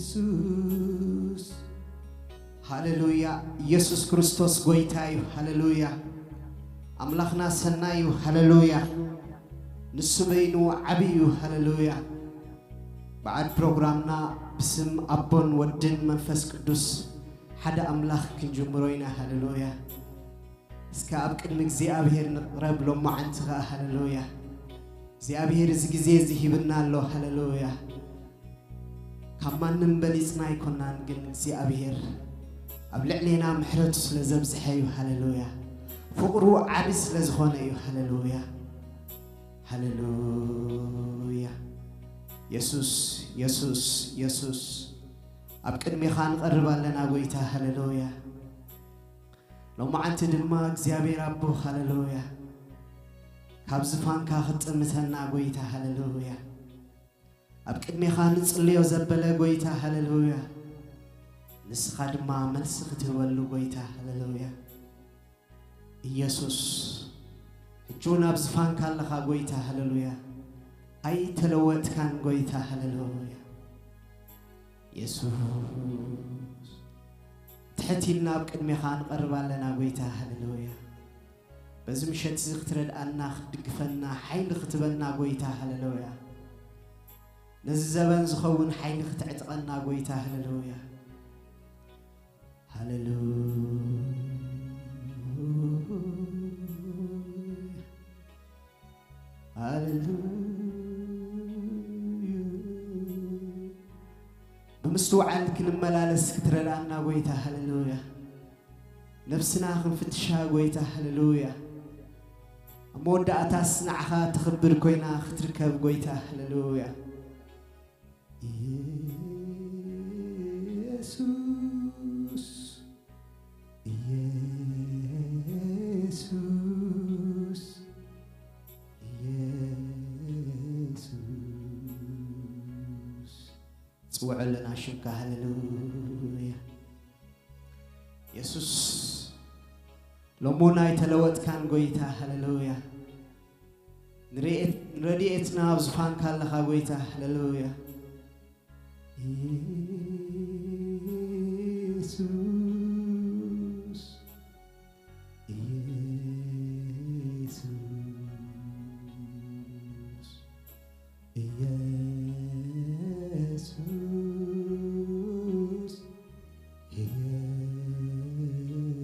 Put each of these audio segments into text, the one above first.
የሱስ። ሃሌሉያ። ኢየሱስ ክርስቶስ ጎይታ እዩ። ሃሌሉያ። ኣምላኽና ሰናይ እዩ። ሃሌሉያ። ንሱ በይኑ ዓቢ እዩ። ሃሌሉያ። በዓል ፕሮግራምና ብስም ኣቦን ወድን መንፈስ ቅዱስ ሓደ ኣምላኽ ክንጅምሮ ኢና። ሃሌሉያ። እስከ ኣብ ቅድሚ እግዚኣብሔር ንቕረብ ሎማዓንቲ ኸኣ። ሃሌሉያ። እግዚኣብሔር እዚ ግዜ እዚ ሂብና ኣሎ። ሃሌሉያ። ካብ ማንም በሊጽና ኣይኮናን፣ ግን እግዚኣብሔር ኣብ ልዕሌና ምሕረቱ ስለ ዘብዝሐ እዩ። ሃሌሉያ። ፍቕሩ ዓቢ ስለ ዝኾነ እዩ። ሃሌሉያ። ሃሌሉያ። የሱስ፣ የሱስ፣ የሱስ፣ ኣብ ቅድሜኻ ንቐርብ ኣለና ጎይታ። ሃሌሉያ። ሎማዓንቲ ድማ እግዚኣብሔር ኣቦ፣ ሃሌሉያ፣ ካብ ዝፋንካ ክትጥምተና ጎይታ። ሃሌሉያ። ኣብ ቅድሜኻ ንጽልዮ ዘበለ ጎይታ። ሃሌሉያ። ንስኻ ድማ መልሲ ክትህበሉ ጎይታ። ሃሌሉያ። ኢየሱስ፣ ሕጂ እውን ኣብ ዝፋንካ ኣለኻ ጎይታ። ሃሌሉያ። ኣይተለወጥካን ጎይታ። ሃሌሉያ። የሱስ፣ ትሕት ኢልና ኣብ ቅድሜኻ ንቐርብ ኣለና ጎይታ። ሃሌሉያ። በዚ ምሸት እዚ ክትረድኣና፣ ክትድግፈና፣ ሓይሊ ክትበና ጎይታ። ሃሌሉያ። ነዚ ዘበን ዝኸውን ሓይሊ ክትዕጥቀና ጎይታ። ሃሌሉያ። ሃሌሉያ። ሃሌሉያ። ብምስትውዓል ክንመላለስ ክትረድኣና ጎይታ። ሃሌሉያ። ነፍስና ክንፍትሻ ጎይታ። ሃሌሉያ። ኣብ መወዳእታስ ንዓኻ ትኽብር ኮይና ክትርከብ ጎይታ። ሃሌሉያ። ኢየሱስ፣ ኢየሱስ፣ ኢየሱስ። ጽውዑ ኣለና ሽምካ። ሃሌሉያ። የሱስ፣ ሎሚ እውን ኣይተለወጥካን ጎይታ። ሃሌሉያ። ንርኤት-፣ ንረድኤትና ኣብ ዝፋንካ ኣለኻ ጎይታ። ሃሌሉያ። ኢየሱስ፣ ኢየሱስ፣ ኢየሱስ፣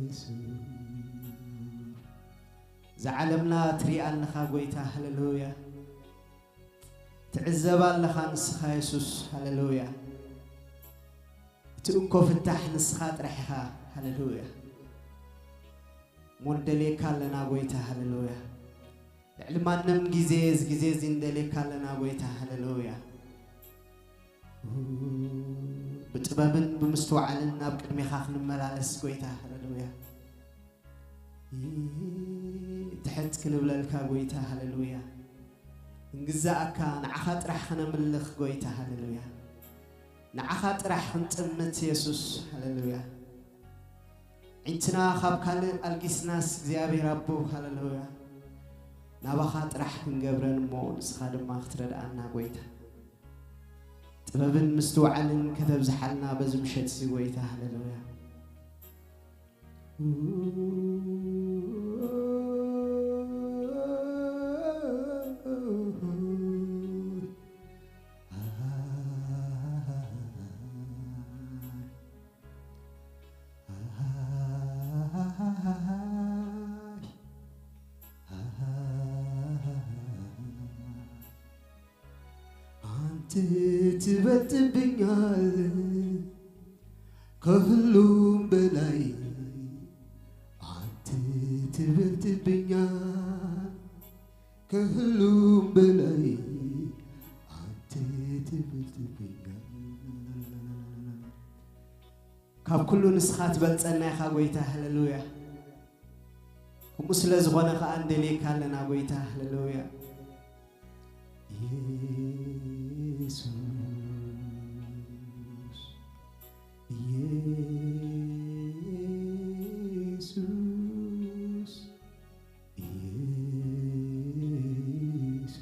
ኢየሱስ። እዛ ዓለምና ትሪኣ ኣለኻ ጎይታ። ሃሌሉያ። ትዕዘባ ኣለኻ ንስኻ የሱስ። ሃሌሉያ። እቲ እንኮ ፍታሕ ንስኻ ጥራሕ ኢኻ። ሃሌሉያ። እሞ ንደልየካ ኣለና ጎይታ። ሃሌሉያ። ልዕሊ ማንም ግዜ እዚ ግዜ እዚ ንደልየካ ኣለና ጎይታ። ሃሌሉያ። ብጥበብን ብምስትውዓልን ናብ ቅድሜኻ ክንመላለስ ጎይታ። ሃሌሉያ። ትሕት ክንብለልካ ጎይታ። ሃሌሉያ። ክንግዛእካ፣ ንዓኻ ጥራሕ ክነምልኽ ጎይታ። ሃሌሉያ። ንዓኻ ጥራሕ ክንጥምት የሱስ። ሃሌሉያ። ዒንትና ካብ ካልእ ኣልጊስናስ እግዚኣብሔር ኣቦ። ሃሌሉያ። ናባኻ ጥራሕ ክንገብረን እሞ ንስኻ ድማ ክትረድኣና ጎይታ። ጥበብን ምስትውዓልን ከተብዝሓልና በዚ ምሸት እዚ ጎይታ። ሃሌሉያ። አንተ ትበልጥብኛል ከሁሉም በላይ፣ አንተ ትበልጥብኛል ከሁሉም በላይ፣ አንተ ትበልጥብኛል። ካብ ኩሉ ንስኻ ትበልጸና ኢኻ ጎይታ። ሃሌሉያ። ከምኡ ስለ ዝኾነ ኸኣ እንደልየካ ኣለና ጎይታ። ሃሌሉያ። ኢየሱስ፣ ኢየሱስ፣ ኢየሱስ፣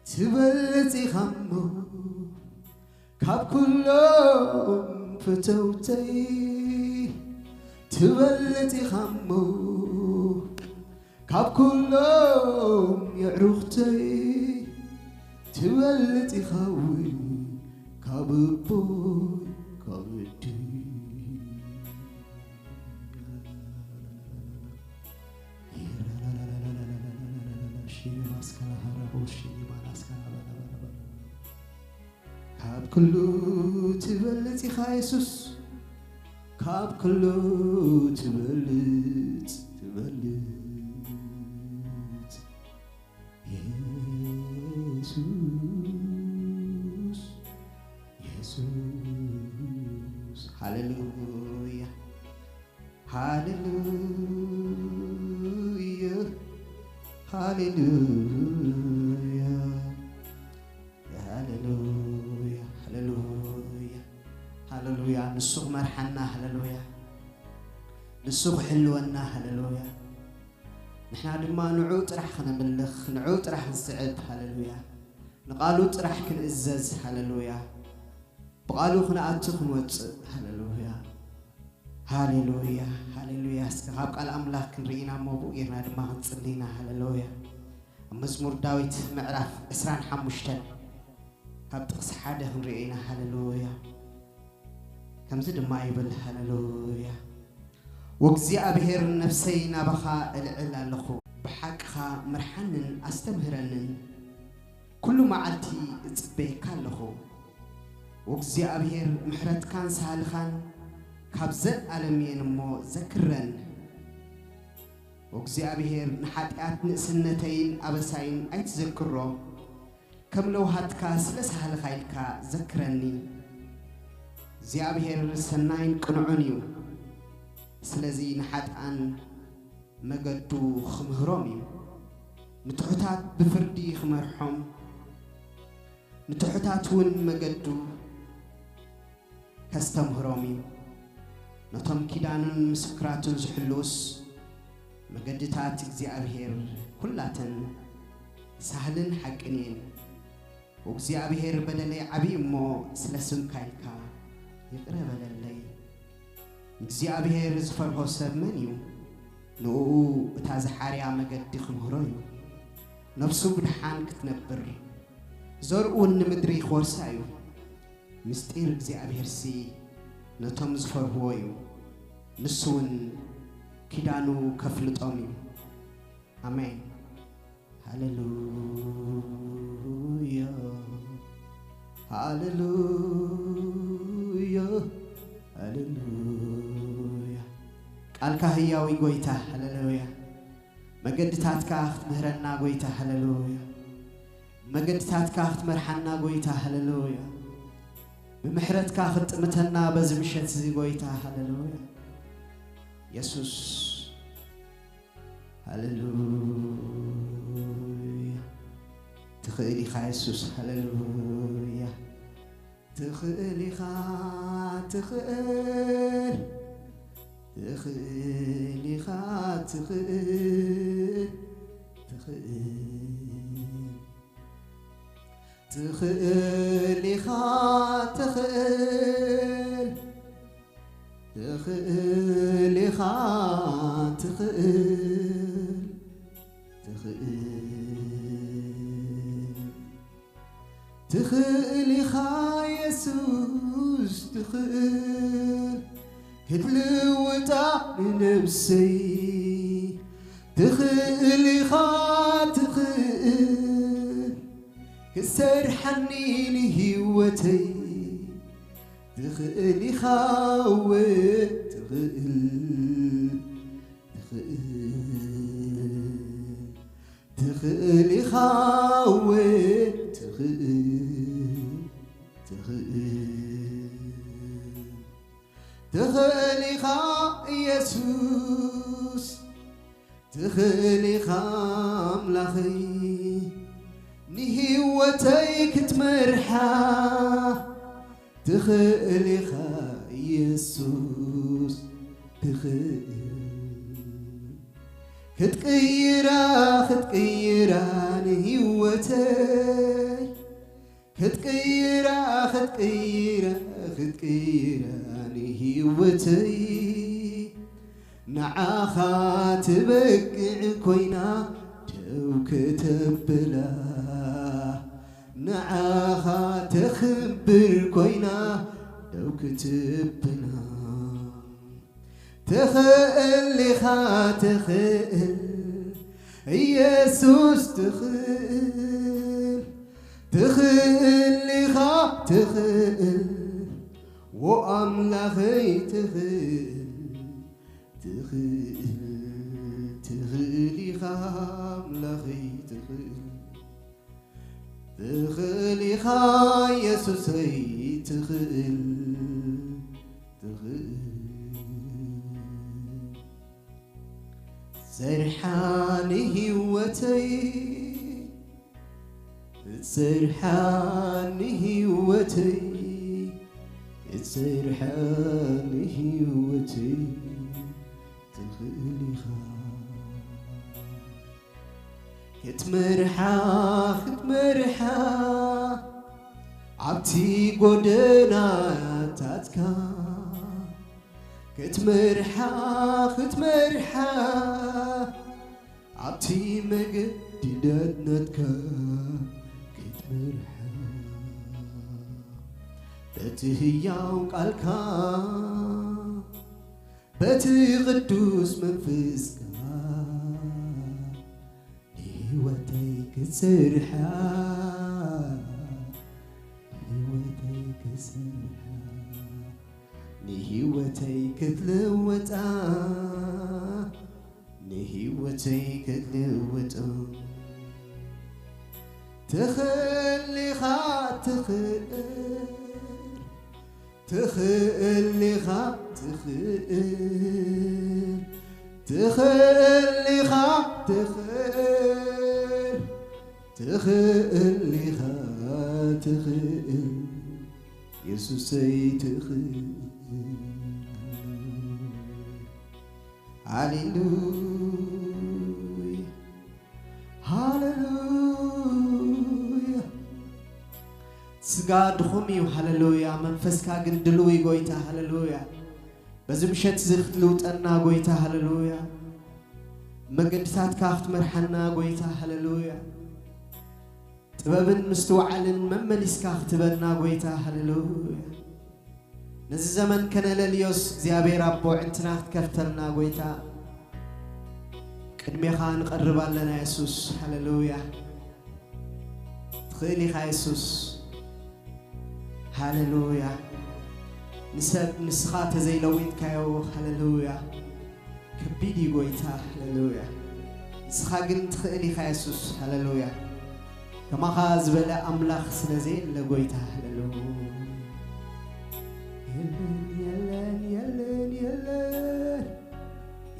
ትበልጽ ኢኻ እሞ ካብ ኩሎም ፈተውተይ፣ ትበልጽ ኢኻ እሞ ካብ ኩሎም የዕሩኽተይ፣ ትበልጽ ኢኻ እውን ካብ ኣቦይ ካብ ኣደይ። ካብ ኩሉ ትበልጽ ኢኻ የሱስ፣ ካብ ኩሉ ትበልጽ፣ ትበልጽ። የሱስ፣ የሱስ። ሃሌሉያ፣ ሃሌሉያ፣ ሃሌሉያ፣ ሃሌሉያ፣ ሃሌሉያ፣ ሃሌሉያ። ንሱ ክመርሓና፣ ሃሌሉያ። ንሱ ክሕልወና፣ ሃሌሉያ። ንሕና ድማ ንዑ ጥራሕ ክነምልኽ፣ ንዑ ጥራሕ ንስዕብ፣ ሃሌሉያ። ንቓሉ ጥራሕ ክንእዘዝ፣ ሃሌሉያ። ብቓሉ ክንኣቱ ክንወጽእ፣ ሃሌሉያ። ሃሌሉያ፣ ሃሌሉያ። እስከ ካብ ቃል ኣምላኽ ክንርኢ ኢና እሞ ብኡ ጌርና ድማ ክንጽሊ ኢና፣ ሃሌሉያ። ኣብ መዝሙር ዳዊት ምዕራፍ ዕስራን ሓሙሽተን ካብ ጥቕሲ ሓደ ክንርኢ ኢና፣ ሃሌሉያ። ከምዚ ድማ ይብል፣ ሃሌሉያ። ወእግዚኣብሔር ነፍሰይ ናባኻ እልዕል ኣለኹ፣ ብሓቅኻ ምርሓንን ኣስተምህረንን፣ ኩሉ መዓልቲ እጽበየካ ኣለኹ። ወእግዚኣብሔር ምሕረትካን ሳህልኻን ካብ ዘልኣለም እየን እሞ ዘክረን። ወእግዚኣብሔር ንሓጢኣት ንእስነተይን ኣበሳይን ኣይትዘክሮ፣ ከም ለውሃትካ ስለ ሳህልኻ ኢልካ ዘክረኒ። እግዚኣብሔር ሰናይን ቅኑዕን እዩ። ስለዚ ንሓጥኣን መገዱ ኽምህሮም እዩ። ንትሑታት ብፍርዲ ኽመርሖም፣ ንትሑታት እውን መገዱ ከስተምህሮም እዩ። ነቶም ኪዳኑን ምስክራቱን ዝሕልዉስ፣ መገድታት እግዚኣብሔር ኵላተን ሳህልን ሓቅን እየን። እግዚኣብሔር በደለይ ዓብዪ እሞ፣ ስለ ስምካ ኢልካ ይቕረ በለለይ። እግዚኣብሔር ዝፈርሆ ሰብ መን እዩ? ንእኡ እታ ዝሓርያ መገዲ ክምህሮ እዩ። ነፍሱ ብድሓን ክትነብር፣ ዘርኡን ንምድሪ ክወርሳ እዩ። ምስጢር እግዚኣብሔርሲ ነቶም ዝፈርህዎ እዩ፣ ንሱ እውን ኪዳኑ ከፍልጦም እዩ። ኣሜን። ሃሌሉያ፣ ሃሌሉያ፣ ሃሌሉያ። ቃልካ ህያው እዩ ጐይታ። ሃሌሉያ። መገድታትካ ክትምህረና ጐይታ። ሃሌሉያ። መገድታትካ ክትመርሓና ጐይታ። ሃሌሉያ። ብምሕረትካ ክትጥምተና በዚ ምሸት እዚ ጐይታ። ሃሌሉያ። የሱስ። ሃሌሉያ። ትኽእል ኢኻ የሱስ። ሃሌሉያ። ትኽእል ኢኻ፣ ትኽእል። ትኽእል ኢኻ፣ ትኽእል። ትኽእል። ትኽእል ኢኻ፣ ትኽእል። ትኽእል ኢኻ፣ ትኽእል። ትኽእል። ትኽእል ኢኻ የሱስ፣ ትኽእል ክትልውጣ ንነብሰይ። ትኽእል ኢኻ፣ ትኽእል ክትሰርሓኒ ንህይወተይ። ትኽእል ኢኻ፣ እወ ትኽእል፣ ትኽእል። ትኽእል ኢኻ፣ እወ ትኽእል፣ ትኽእል። ትኽእል ኢኻ የሱስ፣ ትኽእል ኢኻ ኣምላኸይ፣ ንህይወተይ ክትመርሓ። ትኽእል ኢኻ የሱስ፣ ትኽእል። ክትቅይራ ክትቅይራ ንህይወተይ ክትቅይራ ክትቅይራ ክትቅይራ ንህይወተይ ንዓኻ ትበቅዕ ኮይና ደው ከተብላ ንዓኻ ተኽብር ኮይና ደው ክትብላ ትኽእል ኢኻ ትኽእል ኢየሱስ ትኽእል ትኽእል ኢኻ ትኽእል ወኣምላኸይ ትኽእል ትኽእል ትኽእል ኢኻ ኣምላኸይ ትኽእል ትኽእል ኢኻ ኢየሱሰይ ትኽእል ትኽእል ትሰርሓ ንህይወተይ ትሰርሓ ንህይወተይ ትሰርሓ ንህይወተይ ትኽእል ኢኻ ክትመርሓ ክትመርሓ ኣብቲ ጎደናታትካ ክትመርሓ ክትመርሓ ኣብቲ መገዲ ደድነትካ ክትመርሓ በቲ ህያው ቃልካ በቲ ቅዱስ መንፈስካ ንህይወተይ ክትሰርሓ ንህይወተይ ክትሰርሓ ንህይወተይ ክትልውጣ ንህይወተይ ክትልውጣ ትኽእል ኢኻ ትኽእል ትኽእል ኢኻ ትኽእል ትኽእል ኢኻ ትኽእል ትኽእል ኢኻ ትኽእል የሱሰይ ትኽእል ሃሌሉያ ሃሌሉያ ስጋ ድኹም እዩ ሃሌሉያ መንፈስካ ግን ድልው እዩ ጎይታ ሃሌሉያ በዚ ምሸት እዚ ክትልውጠና ጎይታ ሃሌሉያ መገድታትካ ክትመርሓና ጎይታ ሃሌሉያ ጥበብን ምስትውዓልን መመሊስካ ክትበና ጎይታ ሃሌሉያ ነዚ ዘመን ከነለልዮስ እግዚኣብሔር ኣቦ ዕንትና ክትከፍተልና ጎይታ ቅድሜኻ ንቐርብ ኣለና የሱስ ሃሌሉያ ትኽእል ኢኻ የሱስ ሃሌሉያ ንሰብ ንስኻ ተዘይለዊጥካዮ ሃሌሉያ ከቢድ እዩ ጎይታ ሃሌሉያ ንስኻ ግን ትኽእል ኢኻ የሱስ ሃሌሉያ ከማኻ ዝበለ ኣምላኽ ስለ ዘየለ ጎይታ ሃሌሉያ የለን የለን የለን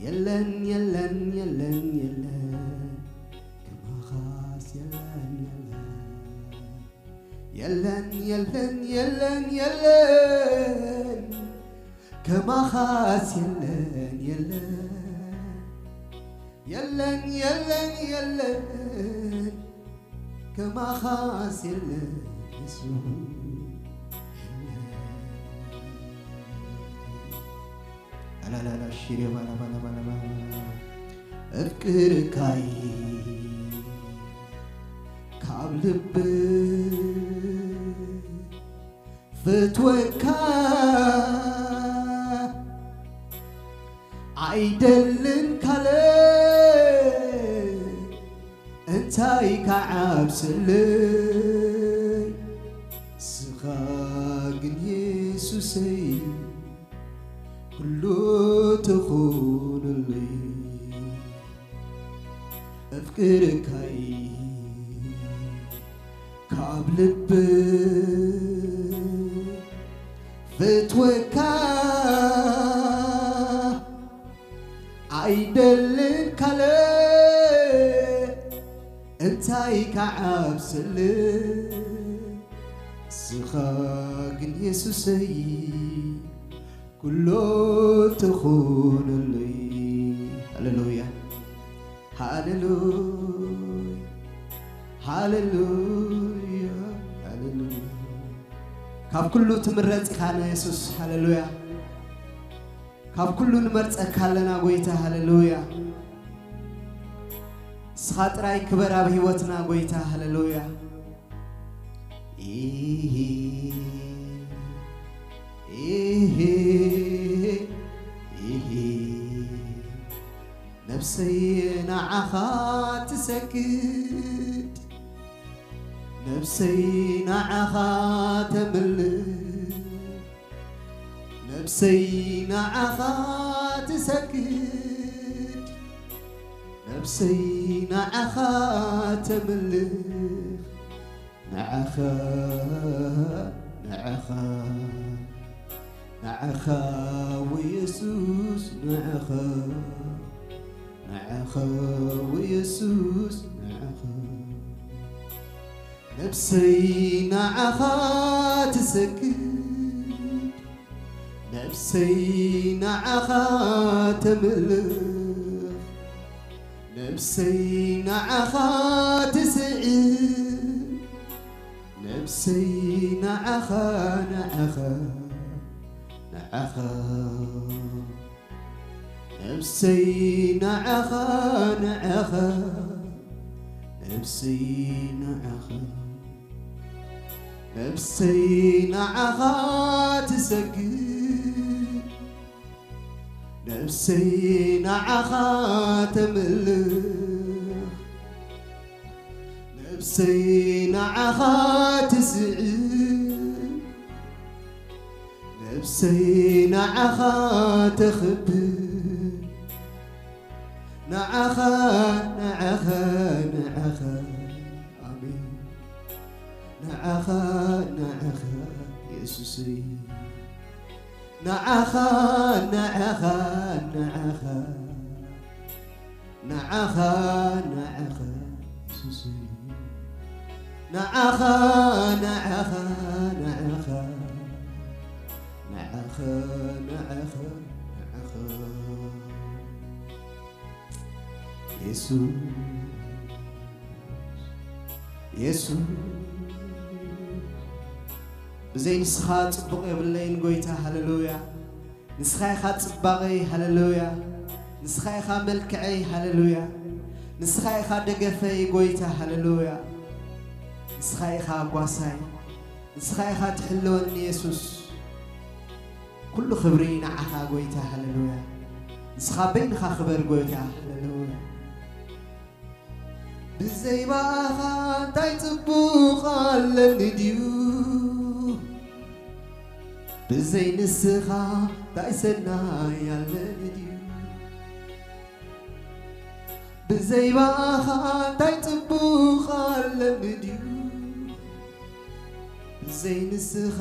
የለን የለን የለን የለን የለን ከማኻስ የለን የለን የለን የለን የለን የለን ከማኻስ የለን የለን የለን የለን የለን ከማኻስ የለን የሱስ ኣላላላ ሽሬ ባላባላባላባ እፍቅርካይ ካብ ልብ ፈትወካ ኣይደልን ካልእ እንታይ ክዓብሰለይ ስኻ ግን የሱሰይ ኩሉ ትኹንለይ እፍቅርካይ ካብ ልብ ፈትወካ ኣይደልን ካልእ እንታይ ክዓብሰለይ ስኻ ግን የሱሰይ ኩሉ ትኹንለይ ሃሌሉያ ሃሌሉያ፣ ሃሌሉያ፣ ሃሌሉያ። ካብ ኩሉ ትምረጽ ኢኻ ንየሱስ። ሃሌሉያ። ካብ ኩሉ ንመርጸካ ኣለና ጎይታ። ሃሌሉያ። ንስኻ ጥራይ ክበር ኣብ ህይወትና ጎይታ። ሃሌሉያ። ኢሂ፣ ኢሂ፣ ኢሂ። ነፍሰይ ንዓኻ ትሰግድ፣ ነፍሰይ ንዓኻ ተምልኽ፣ ነፍሰይ ንዓኻ ትሰግድ፣ ነፍሰይ ንዓኻ ተምልኽ። ንዓኻ፣ ንዓኻ፣ ንዓኻ ወየሱስ፣ ንዓኻ፣ ንዓኻ ወየሱስ፣ ንዓኻ። ነፍሰይ ንዓኻ ትሰግድ፣ ነፍሰይ ንዓኻ ተምልኽ፣ ነፍሰይ ንዓኻ ትስዕም፣ ነፍሰይ ንዓኻ፣ ንዓኻ፣ ንዓኻ። ነፍሰይ ንዓኻ፣ ንዓኻ፣ ነፍሰይ ንዓኻ፣ ነፍሰይ ንዓኻ ትሰግድ፣ ነፍሰይ ንዓኻ ተምልኽ፣ ነፍሰይ ንዓኻ ትስዕም፣ ነፍሰይ ንዓኻ ተኽብር፣ ንዓኻ፣ ንዓኻ፣ ንዓኻ፣ ኣሜን። ንዓኻ፣ ንዓኻ፣ የሱሰይ። ንዓኻ፣ ንዓኻ፣ ንዓኻ፣ ንዓኻ፣ ንዓኻ፣ የሱሰይ። ንዓኻ፣ ንዓኻ፣ ንዓኻ፣ ንዓኻ፣ ንዓኻ፣ ንዓኻ። የሱስ፣ የሱስ፣ ብዘይ ንስኻ ጽቡቕ የብለይን ጎይታ። ሃሌሉያ። ንስኻ ኢኻ ጽባቐይ። ሃሌሉያ። ንስኻ ኢኻ መልክዐይ። ሃሌሉያ። ንስኻ ኢኻ ደገፈይ ጎይታ። ሃሌሉያ። ንስኻ ኢኻ ጓሳይ። ንስኻ ኢኻ ትሕልወኒ የሱስ። ኩሉ ክብሪ ንዓኻ ጎይታ። ሃሌሉያ። ንስኻ በይንኻ ክበር ጎይታ። ሃሌሉያ። ብዘይ ብኣኻ እንታይ ጽቡቕ ኣለኒ ድዩ? ብዘይ ንስኻ እንታይ ሰናይ ኣለኒ ድዩ? ብዘይ ብኣኻ እንታይ ጽቡቕ ኣለኒ ድዩ? ብዘይ ንስኻ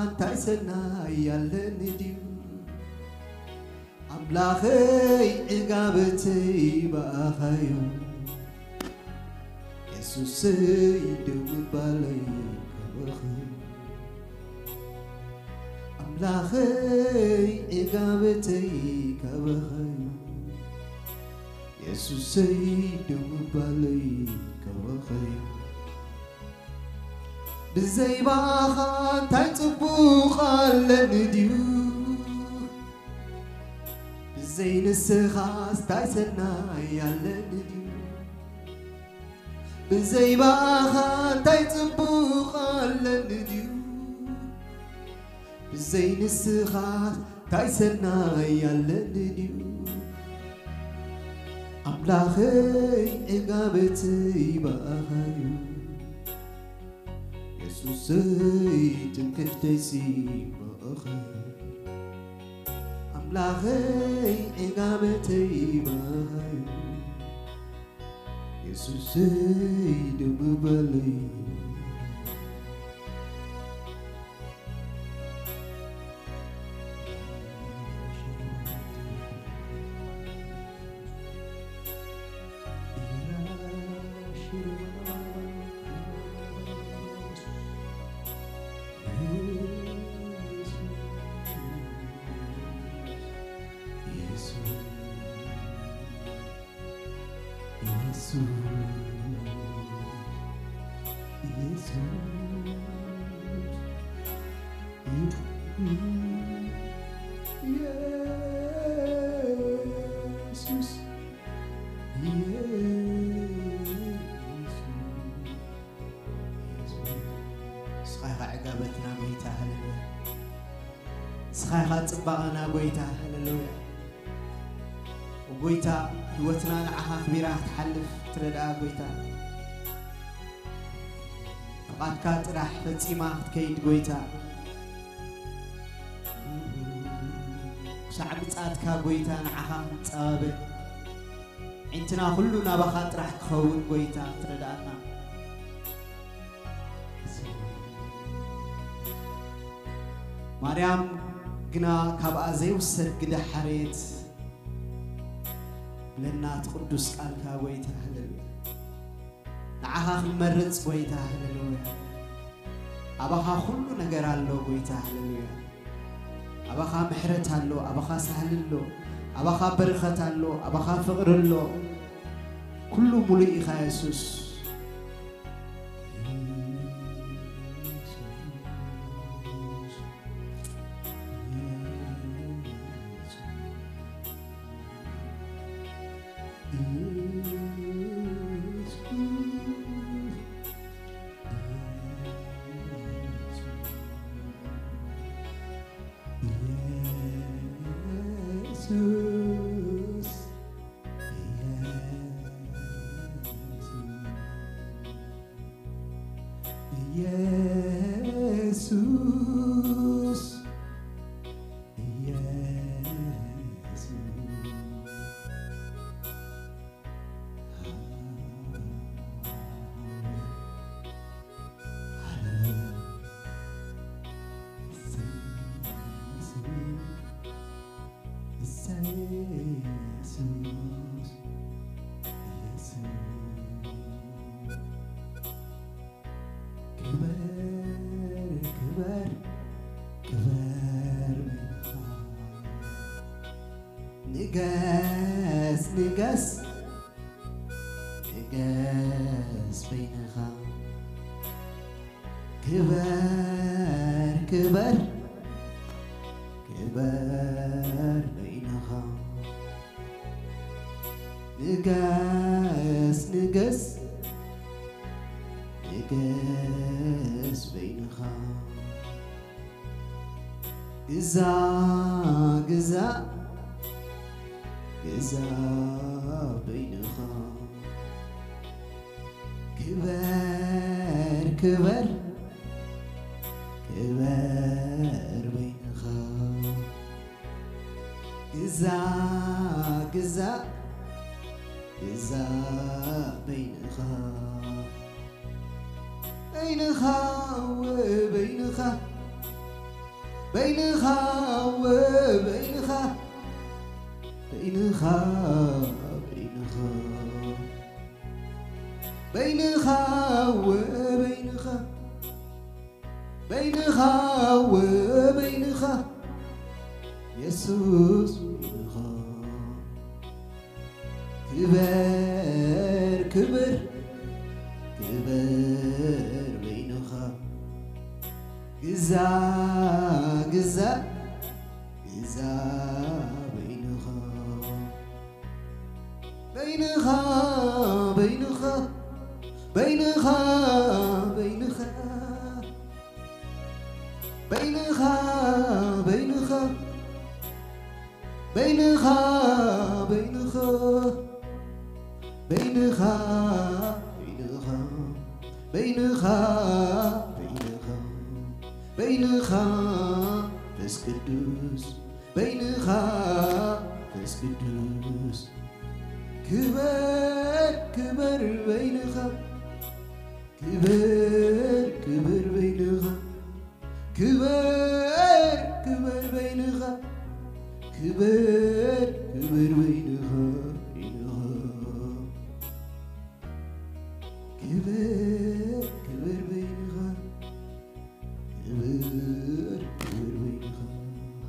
እንታይ ሰናይ ኣለኒ ድዩ? ኣምላኸይ ዕጋበተይ ብኣኻዮ፣ የሱሰይ ደው ምባለይ ካባኻዮ። ኣምላኸይ ዕጋበተይ ካባኻዮ፣ የሱሰይ ደው ምባለይ ካባኻዮ። ብዘይ ብኣኻ እንታይ ጽቡቕ ኣለኒ ድዩ? ብዘይ ንስኻስ እንታይ ሰናይ ኣለኒ ድዩ? ብዘይ ብኣኻ እንታይ ጽቡቕ ኣለኒ ድዩ? ብዘይ ንስኻስ እንታይ ሰናይ ኣለኒ ድዩ? ኣምላኸይ ዕጋበተይ ብኣኻዩ፣ የሱሰይ ትምክሕተይሲ ብኣኻዩ። ኣምላኸይ ዕጋበተይ ብኣኻዩ፣ የሱሰይ ደው ምባለይ። ኢየሱስ፣ ኢየሱስ፣ ኢየሱስ። ንስኻ ኢኻ ዕጋበትና ጎይታ፣ ሃሌሉያ። ንስኻ ኢኻ ጽባቐና ጎይታ፣ ሃሌሉያ። ጎይታ፣ ህይወትና ንዓኻ ኣኽቢራ ክትሓልፍ ትረድኣ ጎይታ። ፍቓድካ ጥራሕ ፈጺማ ክትከይድ ጎይታ። ክሳዕ ምጽኣትካ ጎይታ ንዓኻ ክንጸባበ። ዒንትና ኩሉ ናባኻ ጥራሕ ክኸውን ጎይታ ክትረድኣና። ማርያም ግና ካብኣ ዘይውሰድ ግደ ሓረየት። ለናት ቅዱስ ቃልካ ጎይታ፣ ሃሌሉያ። ንዓኻ ክንመርጽ ጎይታ፣ ሃሌሉያ። ኣባኻ ኩሉ ነገር ኣሎ ጎይታ፣ ሃሌሉያ። ኣባኻ ምሕረት ኣሎ፣ ኣባኻ ሳህሊ ኣሎ፣ ኣባኻ በረኸት ኣሎ፣ ኣባኻ ፍቕሪ ኣሎ። ኩሉ ሙሉእ ኢኻ የሱስ። ኢየሱስ፣ ኢየሱስ። ሃሌሉያ። እሰይ፣ እሰይ፣ እሰይ፣ ኢየሱስ፣ ኢየሱስ። ክበር፣ ክበር፣ ክበር በይንኻ። ንገስ፣ ንገስ፣ ንገስ በይንኻ። ክበር፣ ክበር፣ ክበር በይንኻ። ንገስ፣ ንገስ፣ ንገስ በይንኻ። ግዛ፣ ግዛ፣ ግዛ በይንኻ። ክበር፣ ክበር፣ ክበር በይንኻ። ግዛ፣ ግዛ፣ ግዛ በይንኻ። በይንኻ፣ በይንኻ፣ በይንኻ፣ በይንኻ፣ በይንኻ፣ በይንኻ፣ በይንኻ፣ በይንኻ፣ በይንኻ፣ በይንኻ፣ የሱስ በይንኻ። ክበር፣ ክበር፣ ክበር በይንኻ። ግዛ፣ ግዛ፣ ግዛ በይንኻ። በይንኻ፣ በይንኻ፣ በይንኻ፣ በይንኻ። በይንኻ፣ በይንኻ፣ በይንኻ፣ በይንኻ፣ በይንኻ፣ በይንኻ፣ በይንኻ፣ በይንኻ፣ በይንኻ፣ መንፈስ ቅዱስ፣ በይንኻ፣ መንፈስ ቅዱስ። ክበር፣ ክበር በይንኻ፣ ክበር፣ ክበር በይንኻ፣ ክበር፣ ክበር በይንኻ፣ ክበር፣ ክበር በይንኻ፣ በይንኻ። ክበር፣ ክበር በይንኻ፣ ክበር፣ ክበር በይንኻ።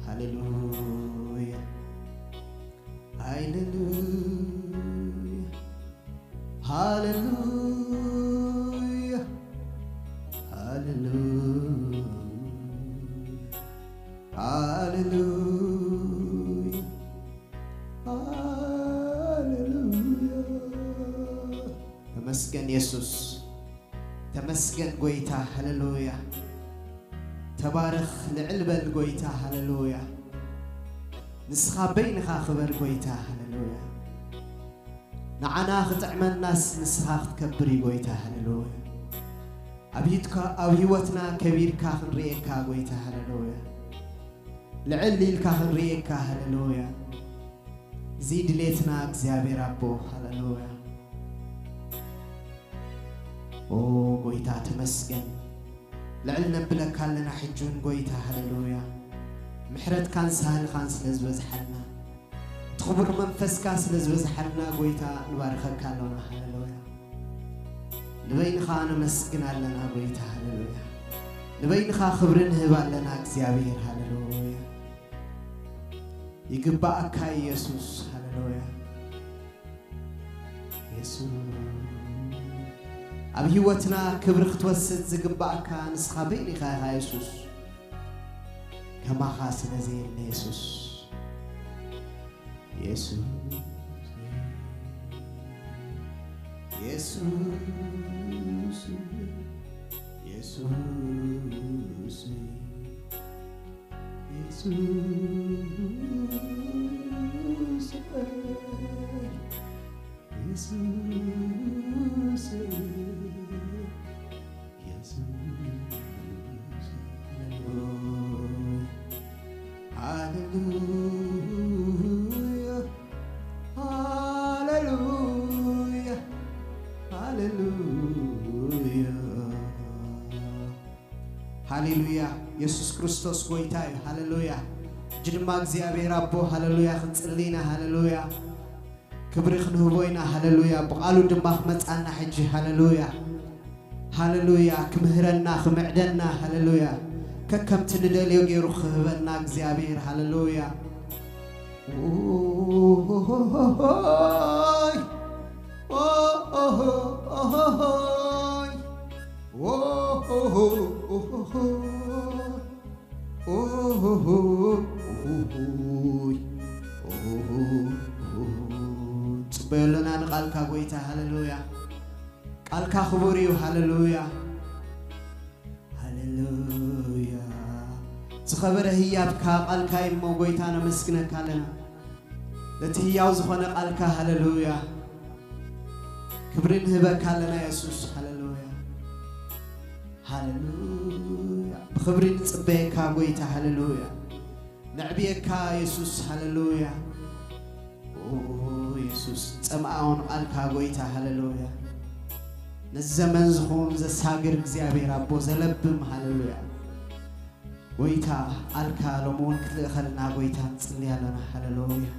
ሃሌሉያ፣ ሃሌሉያ፣ ሃሌሉያ። ሃሌሉያ፣ ሃሌሉያ፣ ሃሌሉያ። ተመስገን የሱስ፣ ተመስገን ጎይታ፣ ሃሌሉያ። ተባረኽ፣ ልዕል በል ጎይታ፣ ሃሌሉያ። ንስኻ በይንኻ ክበር ጎይታ፣ ሃሌሉያ። ንዓና ክጥዕመናስ ንስኻ ክትከብር እዩ ጎይታ፣ ሃሌሉያ። ኣብ ሂትካ-፣ ኣብ ህይወትና ከቢርካ ክንርእየካ ጎይታ፣ ሃሌሉያ። ልዕል ኢልካ ክንርእየካ፣ ሃሌሉያ። እዚ ድሌትና እግዚኣብሔር ኣቦ፣ ሃሌሉያ። ኦ ጎይታ ተመስገን። ልዕል ነብለካ ኣለና ሕጂ እውን ጎይታ፣ ሃሌሉያ። ምሕረትካን ሳህልኻን ስለ ዝበዝሓልና፣ እቲ ክቡር መንፈስካ ስለ ዝበዝሓልና ጎይታ ንባርኸካ ኣሎና፣ ሃሌሉያ። ንበይንኻ ነመስግን ኣለና ጎይታ፣ ሃሌሉያ። ንበይንኻ ክብሪ ንህብ ኣለና እግዚኣብሔር፣ ሃሌሉያ። ይግባኣካ ኢየሱስ፣ ሃሌሉያ። የሱስ፣ ኣብ ህይወትና ክብሪ ክትወስድ ዝግባኣካ ንስኻ በይንኻ ኢኻ የሱስ። ከማኻ ስለ ዘየለ የሱስ። የሱስ፣ የሱስ፣ የሱስ፣ የሱስ፣ የሱስ፣ የሱስ፣ ሃሌሉያ፣ ሃሌሉያ፣ ሃሌሉያ። ሃሌሉያ። የሱስ ክርስቶስ ጎይታ እዩ። ሃሌሉያ። ሕጂ ድማ እግዚኣብሔር ኣቦ፣ ሃሌሉያ፣ ክንጽሊ ኢና። ሃሌሉያ። ክብሪ ክንህቦ ኢና። ሃሌሉያ። ብቓሉ ድማ ክመጻና ሕጂ። ሃሌሉያ። ሃሌሉያ። ክምህረና፣ ክምዕደና። ሃሌሉያ። ከከምቲ ንደልዮ ገይሩ ክህበና እግዚኣብሔር። ሃሌሉያ። ኦሆሆሆሆይ። ኦሆሆሆሆይ። ኦሆሆሆሆይ። ኦሆሆሆይ። ኦሆሆሆይ። ጽበዮ ኣለና ንቓልካ ጎይታ። ሃሌሉያ። ቃልካ ክቡር እዩ። ሃሌሉያ። ሃሌሉያ። ዝኸበረ ህያብካ ቃልካ እዩ እሞ ጎይታ ነመስግነካ ኣለና። ነቲ ህያው ዝኾነ ቃልካ፣ ሃሌሉያ። ክብሪ ንህበካ ኣለና የሱስ። ሃሌሉያ። ሃሌሉያ። ብኽብሪ ንጽበየካ ጎይታ። ሃሌሉያ። ነዕብየካ የሱስ። ሃሌሉያ። ኦ የሱስ፣ ጸምኣውን ቃልካ ጎይታ። ሃሌሉያ። ነዚ ዘመን ዝኹን ዘሳግር እግዚኣብሔር ኣቦ ዘለብም። ሃሌሉያ። ጎይታ፣ ቃልካ ሎሚ እውን ክትልእኸልና ጎይታ ንጽሊ ኣለና። ሃሌሉያ።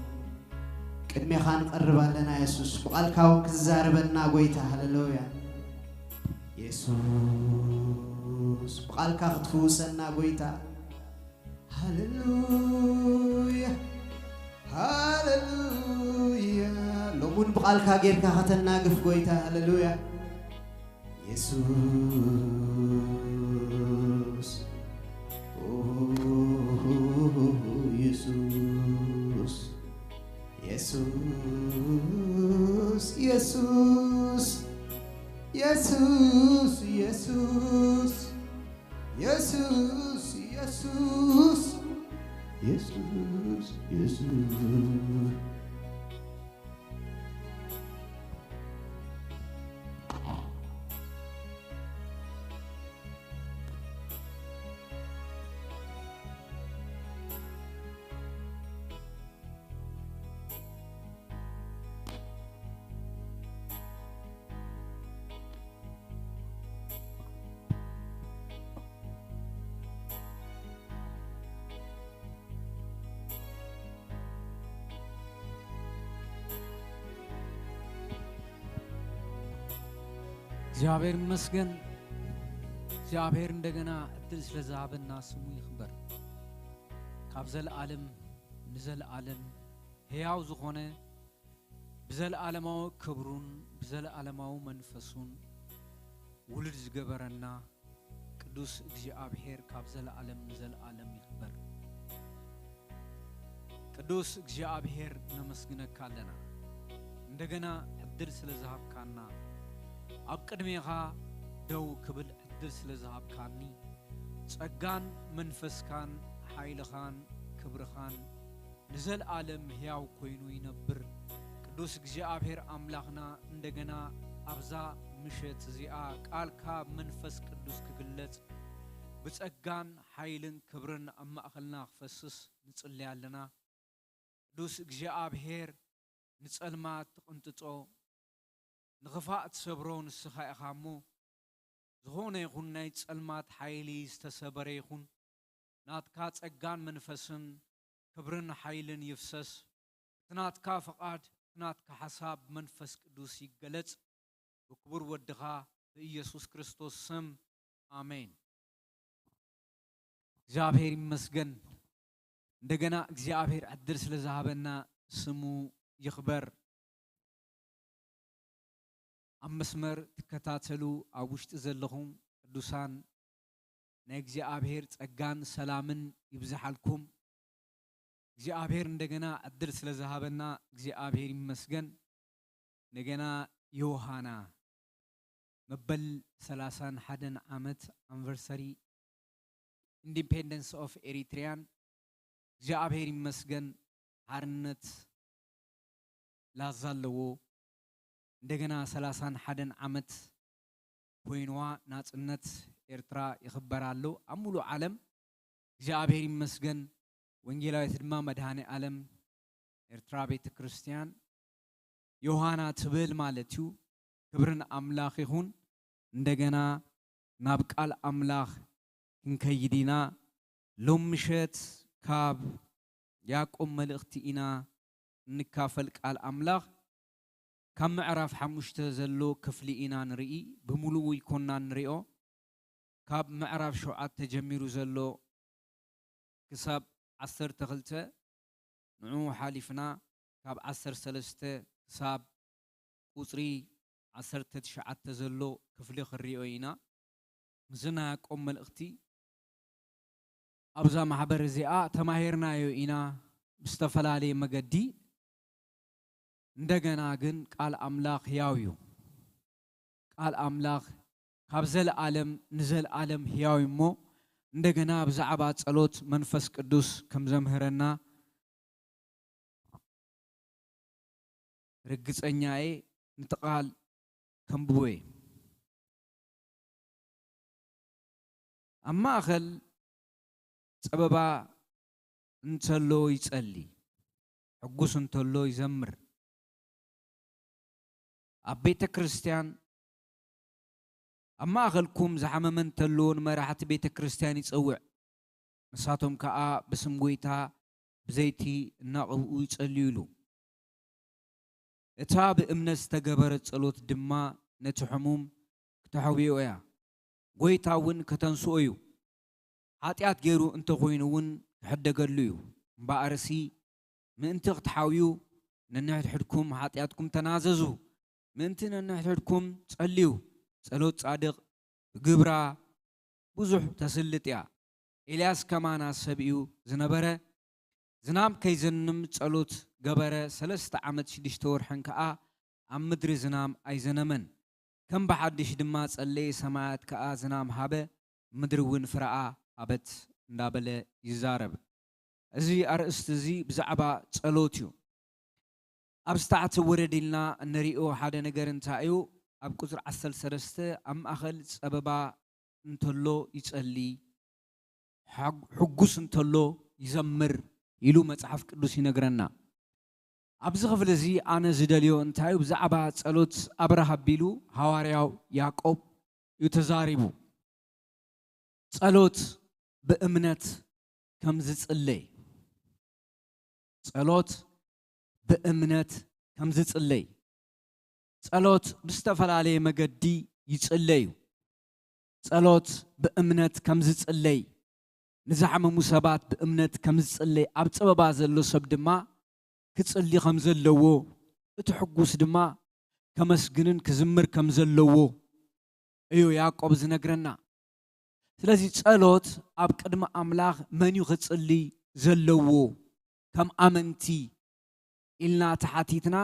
ቅድሜኻ ንቐርብ ኣለና የሱስ፣ ብቓልካ እውን ክትዛረበና ጎይታ። ሃሌሉያ። የሱስ፣ ብቓልካ ክትፍውሰና ጎይታ። ሃሌሉያ፣ ሃሌሉያ። ሎሚ እውን ብቓልካ ጌርካ ከተናግፍ ጎይታ። ሃሌሉያ። የሱስ፣ ኦ፣ የሱስ፣ የሱስ፣ የሱስ፣ የሱስ፣ የሱስ፣ የሱስ፣ የሱስ፣ የሱስ፣ የሱስ። እግዚኣብሔር ይመስገን። እግዚኣብሔር እንደገና እድል ስለ ዝሃበና ስሙ ይኽበር። ካብ ዘለዓለም ንዘለዓለም ሕያው ዝኾነ፣ ብዘለዓለማዊ ክብሩን ብዘለዓለማዊ መንፈሱን ውሉድ ዝገበረና፣ ቅዱስ እግዚኣብሔር ካብ ዘለዓለም ንዘለዓለም ይኽበር። ቅዱስ እግዚኣብሔር ነመስግነካ ኣለና፣ እንደገና ዕድል ስለ ዝሃብካና፣ ኣብ ቅድሜኻ ደው ክብል ዕድል ስለ ዝሃብካኒ፣ ጸጋን መንፈስካን ሓይልኻን ክብርኻን ንዘለዓለም ሕያው ኮይኑ ይነብር። ቅዱስ እግዚኣብሔር ኣምላኽና እንደገና ኣብዛ ምሸት እዚኣ ቃልካ መንፈስ ቅዱስ ክግለጽ ብጸጋን ሓይልን ክብርን ኣብ ማእኸልና ክፈስስ ንጽሊ ኣለና። ቅዱስ እግዚኣብሔር ንጸልማት ትቕንጥጦ፣ ንኽፋእ ትሰብሮ ንስኻ ኢኻ እሞ፣ ዝኾነ ይኹን ናይ ጸልማት ሓይሊ ዝተሰበረ ይኹን፣ ናትካ ጸጋን መንፈስን ክብርን ሓይልን ይፍሰስ። እቲ ናትካ ፍቓድ፣ እቲ ናትካ ሓሳብ ብመንፈስ ቅዱስ ይገለጽ። ብክቡር ወድኻ ብኢየሱስ ክርስቶስ ስም፣ ኣሜን። እግዚኣብሔር ይመስገን። እንደገና እግዚኣብሔር ዕድል ስለ ዝሃበና ስሙ ይኽበር። ኣብ መስመር ትከታተሉ ኣብ ውሽጢ ዘለኹም ቅዱሳን ናይ እግዚኣብሔር ጸጋን ሰላምን ይብዝሓልኩም። እግዚኣብሔር እንደገና ዕድል ስለ ዝሃበና እግዚኣብሔር ይመስገን። እንደገና ዮሃና መበል ሰላሳን ሓደን ዓመት ኣንቨርሰሪ ኢንዲፔንደንስ ኦፍ ኤሪትሪያን እግዚኣብሔር ይመስገን። ሓርነት ላዛ ኣለዎ። እንደገና ሰላሳን ሓደን ዓመት ኮይንዋ ናጽነት ኤርትራ ይኽበር ኣሎ ኣብ ሙሉእ ዓለም። እግዚኣብሔር ይመስገን። ወንጌላዊት ድማ መድኃኔ ዓለም ኤርትራ ቤተ ክርስቲያን ዮሃና ትብል ማለት እዩ። ክብርን ኣምላኽ ይኹን። እንደገና ናብ ቃል ኣምላኽ ክንከይድ ኢና። ሎም ምሸት ካብ ያዕቆብ መልእኽቲ ኢና እንካፈል። ቃል ኣምላኽ ካብ ምዕራፍ ሓሙሽተ ዘሎ ክፍሊ ኢና ንርኢ። ብምሉኡ ይኮና ንሪኦ። ካብ ምዕራፍ ሸውዓተ ጀሚሩ ዘሎ ክሳብ ዓሰርተ ክልተ፣ ንዑ ሓሊፍና ካብ ዓሰርተ ሰለስተ ክሳብ ቁጽሪ ዓሰርተ ትሽዓተ ዘሎ ክፍሊ ክንሪኦ ኢና። እዚ ናይ ያዕቆብ መልእኽቲ ኣብዛ ማሕበር እዚኣ ተማሂርናዮ ኢና ብዝተፈላለየ መገዲ። እንደገና ግን ቃል ኣምላኽ ሕያው እዩ። ቃል ኣምላኽ ካብ ዘለዓለም ንዘለዓለም ሕያው እዩ እሞ፣ እንደገና ብዛዕባ ጸሎት መንፈስ ቅዱስ ከም ዘምህረና ርግጸኛ እየ። ነቲ ቃል ከንብቦ እየ። ኣብ ማእኸል ጸበባ እንተሎ ይጸሊ፣ ሕጉስ እንተሎ ይዘምር። ኣብ ቤተ ክርስቲያን ኣብ ማእኸልኩም ዝሓመመ እንተሎ ንመራሕቲ ቤተ ክርስቲያን ይጸውዕ፣ ንሳቶም ከኣ ብስም ጐይታ ብዘይቲ እናቐብኡ ይጸልዩሉ። እታ ብእምነት ዝተገበረት ጸሎት ድማ ነቲ ሕሙም ክተሕውዮ እያ፣ ጐይታ እውን ከተንስኦ እዩ። ሓጢኣት ገይሩ እንተ ኾይኑ እውን ክሕደገሉ እዩ። እምበኣርሲ ምእንቲ ክትሓውዩ ነንሕድሕድኩም ሓጢኣትኩም ተናዘዙ፣ ምእንቲ ነንሕድሕድኩም ጸልዩ። ጸሎት ጻድቕ ብግብራ ብዙሕ ተስልጥ እያ። ኤልያስ ከማና ሰብ እዩ ዝነበረ። ዝናም ከይዘንም ጸሎት ገበረ። ሰለስተ ዓመት ሽዱሽተ ወርሕን ከኣ ኣብ ምድሪ ዝናም ኣይዘነመን። ከም ብሓድሽ ድማ ጸለየ፣ ሰማያት ከኣ ዝናም ሃበ፣ ምድሪ እውን ፍረኣ ሃበት እንዳበለ ይዛረብ። እዚ ኣርእስቲ እዚ ብዛዕባ ጸሎት እዩ። ኣብዚ ታሕቲ ወረድ ኢልና እንሪኦ ሓደ ነገር እንታይ እዩ? ኣብ ቁጽሪ ዓሰርተ ሰለስተ ኣብ ማእኸል ጸበባ እንተሎ ይጸሊ፣ ሕጉ-፣ ሕጉስ እንተሎ ይዘምር ኢሉ መጽሓፍ ቅዱስ ይነግረና። ኣብዚ ክፍሊ እዚ ኣነ ዝደልዮ እንታይ እዩ? ብዛዕባ ጸሎት ኣብርሃ ኣቢሉ ሃዋርያው ያዕቆብ እዩ ተዛሪቡ። ጸሎት ብእምነት ከም ዝጽለይ፣ ጸሎት ብእምነት ከም ዝጽለይ፣ ጸሎት ብዝተፈላለየ መገዲ ይጽለዩ። ጸሎት ብእምነት ከም ዝጽለይ፣ ንዝሓመሙ ሰባት ብእምነት ከም ዝጽለይ፣ ኣብ ጸበባ ዘሎ ሰብ ድማ ክጽሊ ከም ዘለዎ፣ እቲ ሕጉስ ድማ ከመስግንን ክዝምር ከም ዘለዎ እዩ ያዕቆብ ዝነግረና። ስለዚ ጸሎት ኣብ ቅድሚ ኣምላኽ መን እዩ ክጽሊ ዘለዎ ከም ኣመንቲ ኢልና ተሓቲትና፣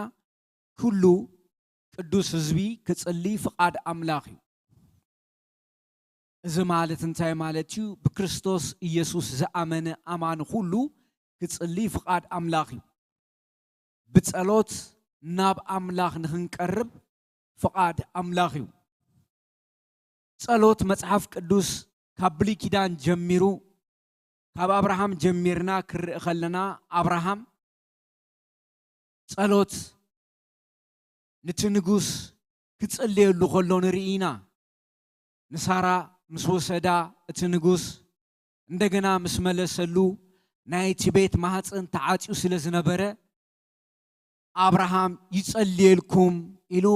ኩሉ ቅዱስ ህዝቢ ክጽሊ ፍቓድ ኣምላኽ እዩ። እዚ ማለት እንታይ ማለት እዩ? ብክርስቶስ ኢየሱስ ዝኣመነ ኣማኒ ኩሉ ክጽሊ ፍቓድ ኣምላኽ እዩ። ብጸሎት ናብ ኣምላኽ ንኽንቀርብ ፍቓድ ኣምላኽ እዩ። ጸሎት መጽሓፍ ቅዱስ ካብ ብሉይ ኪዳን ጀሚሩ፣ ካብ ኣብርሃም ጀሚርና ክርኢ ከለና፣ ኣብርሃም ጸሎት ንቲ ንጉስ ክጽልየሉ ከሎ ንርኢ ኢና። ንሳራ ምስ ወሰዳ፣ እቲ ንጉስ እንደገና ምስ መለሰሉ፣ ናይቲ ቤት ማህጸን ተዓጽዩ ስለ ዝነበረ፣ ኣብርሃም ይጸልየልኩም ኢሉ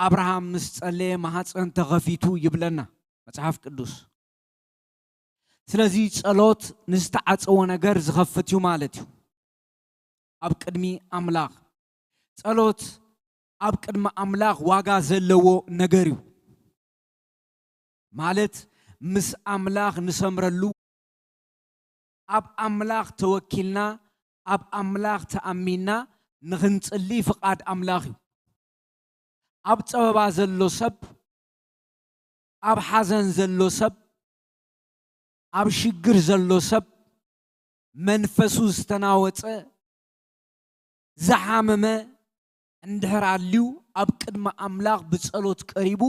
ኣብርሃም ምስ ጸለየ ማህጸን ተኸፊቱ ይብለና መጽሓፍ ቅዱስ። ስለዚ ጸሎት ንዝተዓጸወ ነገር ዝኸፍት እዩ ማለት እዩ። ኣብ ቅድሚ ኣምላኽ ጸሎት ኣብ ቅድሚ ኣምላኽ ዋጋ ዘለዎ ነገር እዩ። ማለት ምስ ኣምላኽ ንሰምረሉ፣ ኣብ ኣምላኽ ተወኪልና፣ ኣብ ኣምላኽ ተኣሚንና ንኽንጽሊ ፍቓድ ኣምላኽ እዩ። ኣብ ጸበባ ዘሎ ሰብ፣ ኣብ ሓዘን ዘሎ ሰብ፣ ኣብ ሽግር ዘሎ ሰብ፣ መንፈሱ ዝተናወጸ፣ ዝሓመመ እንድሕር ኣልዩ፣ ኣብ ቅድሚ ኣምላኽ ብጸሎት ቀሪቡ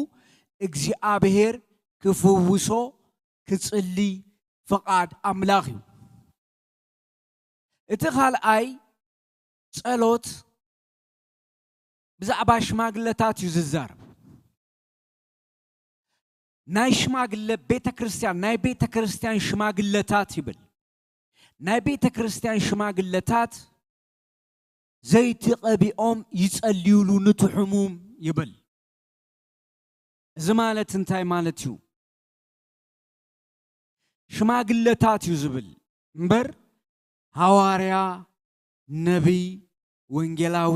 እግዚኣብሔር ክፍውሶ ክጽሊ ፍቓድ ኣምላኽ እዩ። እቲ ካልኣይ ጸሎት ብዛዕባ ሽማግለታት እዩ ዝዛረብ። ናይ ሽማግለ ቤተ ክርስቲያን፣ ናይ ቤተ ክርስቲያን ሽማግለታት ይብል። ናይ ቤተ ክርስቲያን ሽማግለታት ዘይቲ ቀቢኦም ይጸልዩሉ ንቲ ሕሙም ይብል። እዚ ማለት እንታይ ማለት እዩ? ሽማግለታት እዩ ዝብል እምበር፣ ሃዋርያ፣ ነቢይ፣ ወንጌላዊ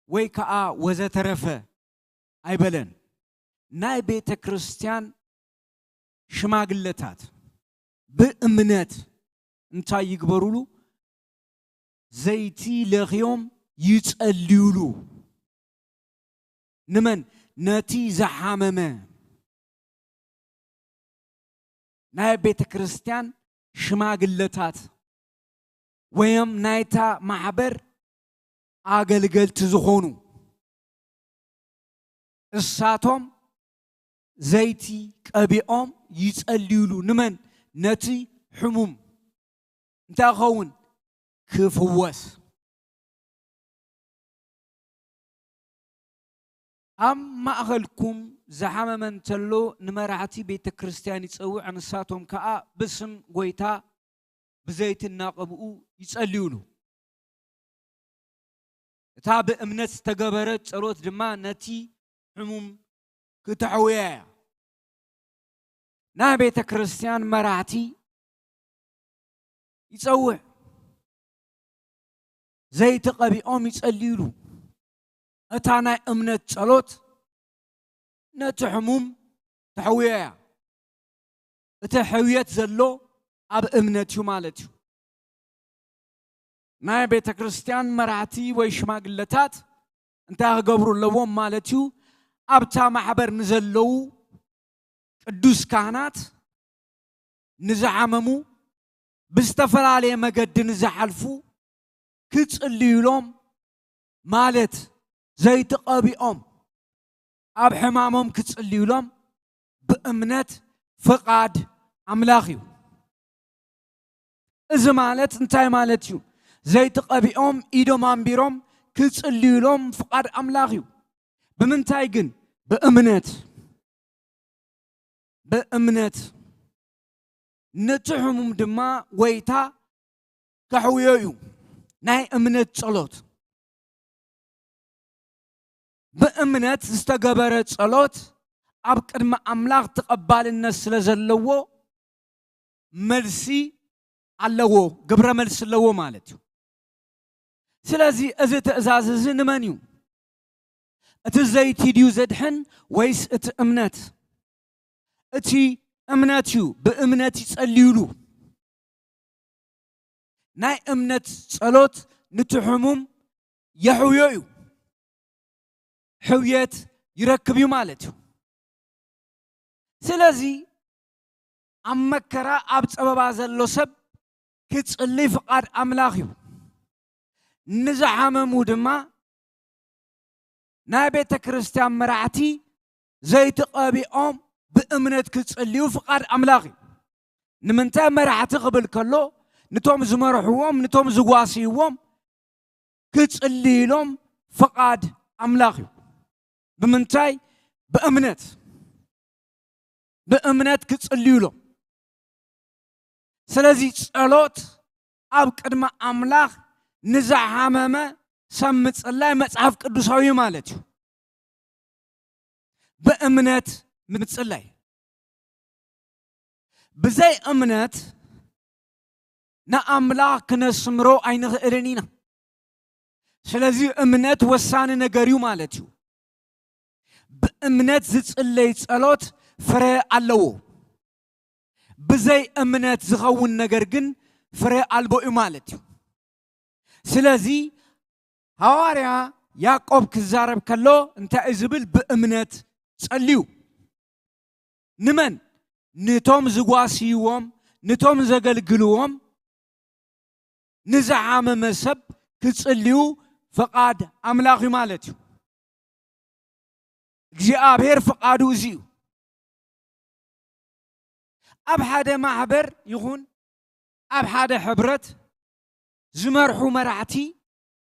ወይ ከኣ ወዘተረፈ ኣይበለን። ናይ ቤተ ክርስቲያን ሽማግለታት ብእምነት እንታይ ይግበሩሉ? ዘይቲ ለኽዮም ይጸልዩሉ። ንመን? ነቲ ዝሓመመ። ናይ ቤተ ክርስቲያን ሽማግለታት ወይም ናይታ ማሕበር ኣገልገልቲ ዝኾኑ፣ እሳቶም ዘይቲ ቀቢኦም ይጸልዩሉ። ንመን? ነቲ ሕሙም። እንታይ ክኸውን? ክፍወስ። ኣብ ማእኸልኩም ዝሓመመ እንተሎ ንመራሕቲ ቤተ ክርስቲያን ይጸውዕ፣ ንሳቶም ከኣ ብስም ጐይታ ብዘይቲ እናቐብኡ ይጸልዩሉ። እታ ብእምነት ዝተገበረት ጸሎት ድማ ነቲ ሕሙም ክተሕውያ እያ። ናይ ቤተ ክርስቲያን መራሕቲ ይጸውዕ፣ ዘይቲ ቀቢኦም ይጸልዩሉ። እታ ናይ እምነት ጸሎት ነቲ ሕሙም ተሕውዮ እያ። እቲ ሕውየት ዘሎ ኣብ እምነት እዩ ማለት እዩ። ናይ ቤተ ክርስቲያን መራሕቲ ወይ ሽማግለታት እንታይ ክገብሩ ኣለዎም ማለት እዩ? ኣብታ ማሕበር ንዘለዉ ቅዱስ ካህናት፣ ንዝሓመሙ፣ ብዝተፈላለየ መገዲ ንዝሓልፉ ክጽልዩሎም ማለት ዘይቲ ቀቢኦም ኣብ ሕማሞም ክጽልዩሎም ብእምነት ፍቓድ ኣምላኽ እዩ። እዚ ማለት እንታይ ማለት እዩ? ዘይቲ ቀቢኦም ኢዶም ኣንቢሮም ክጽልዩሎም ፍቓድ ኣምላኽ እዩ። ብምንታይ ግን? ብእምነት። ብእምነት። ነቲ ሕሙም ድማ ጐይታ ከሕውዮ እዩ። ናይ እምነት ጸሎት። ብእምነት ዝተገበረ ጸሎት ኣብ ቅድሚ ኣምላኽ ተቐባልነት ስለ ዘለዎ፣ መልሲ ኣለዎ፣ ግብረ መልሲ ኣለዎ ማለት እዩ። ስለዚ እዚ ትእዛዝ እዚ ንመን እዩ? እቲ ዘይቲ ድዩ ዘድሕን ወይስ እቲ እምነት? እቲ እምነት እዩ። ብእምነት ይጸልዩሉ። ናይ እምነት ጸሎት ንቲ ሕሙም የሕውዮ እዩ። ሕውየት ይረክብ እዩ ማለት እዩ። ስለዚ ኣብ መከራ ኣብ ጸበባ ዘሎ ሰብ ክጽሊ ፍቓድ ኣምላኽ እዩ። ንዝሓመሙ ድማ ናይ ቤተ ክርስቲያን መራሕቲ ዘይተቐቢኦም ብእምነት ክጽልዩ ፍቓድ ኣምላኽ እዩ። ንምንታይ መራሕቲ ክብል ከሎ ንቶም ዝመርሕዎም ንቶም ዝጓስይዎም ክጽልይሎም ፍቓድ ኣምላኽ እዩ። ብምንታይ? ብእምነት ብእምነት ክጽልዩሎም። ስለዚ ጸሎት ኣብ ቅድሚ ኣምላኽ ንዝሓመመ ሰብ ምጽላይ መጽሓፍ ቅዱሳዊ ማለት እዩ። ብእምነት ምጽላይ። ብዘይ እምነት ንኣምላኽ ክነስምሮ ኣይንኽእልን ኢና። ስለዚ እምነት ወሳኒ ነገር እዩ ማለት እዩ። ብእምነት ዝጽለይ ጸሎት ፍረ ኣለዎ። ብዘይ እምነት ዝኸውን ነገር ግን ፍረ ኣልቦ እዩ ማለት እዩ። ስለዚ ሃዋርያ ያዕቆብ ክዛረብ ከሎ እንታይ እዩ ዝብል? ብእምነት ጸልዩ። ንመን? ንቶም ዝጓስይዎም፣ ንቶም ዘገልግልዎም፣ ንዝሓመመ ሰብ ክጽልዩ ፍቓድ ኣምላኽ እዩ ማለት እዩ። እግዚኣብሔር ፍቓዱ እዚ እዩ። ኣብ ሓደ ማሕበር ይኹን ኣብ ሓደ ሕብረት ዝመርሑ መራሕቲ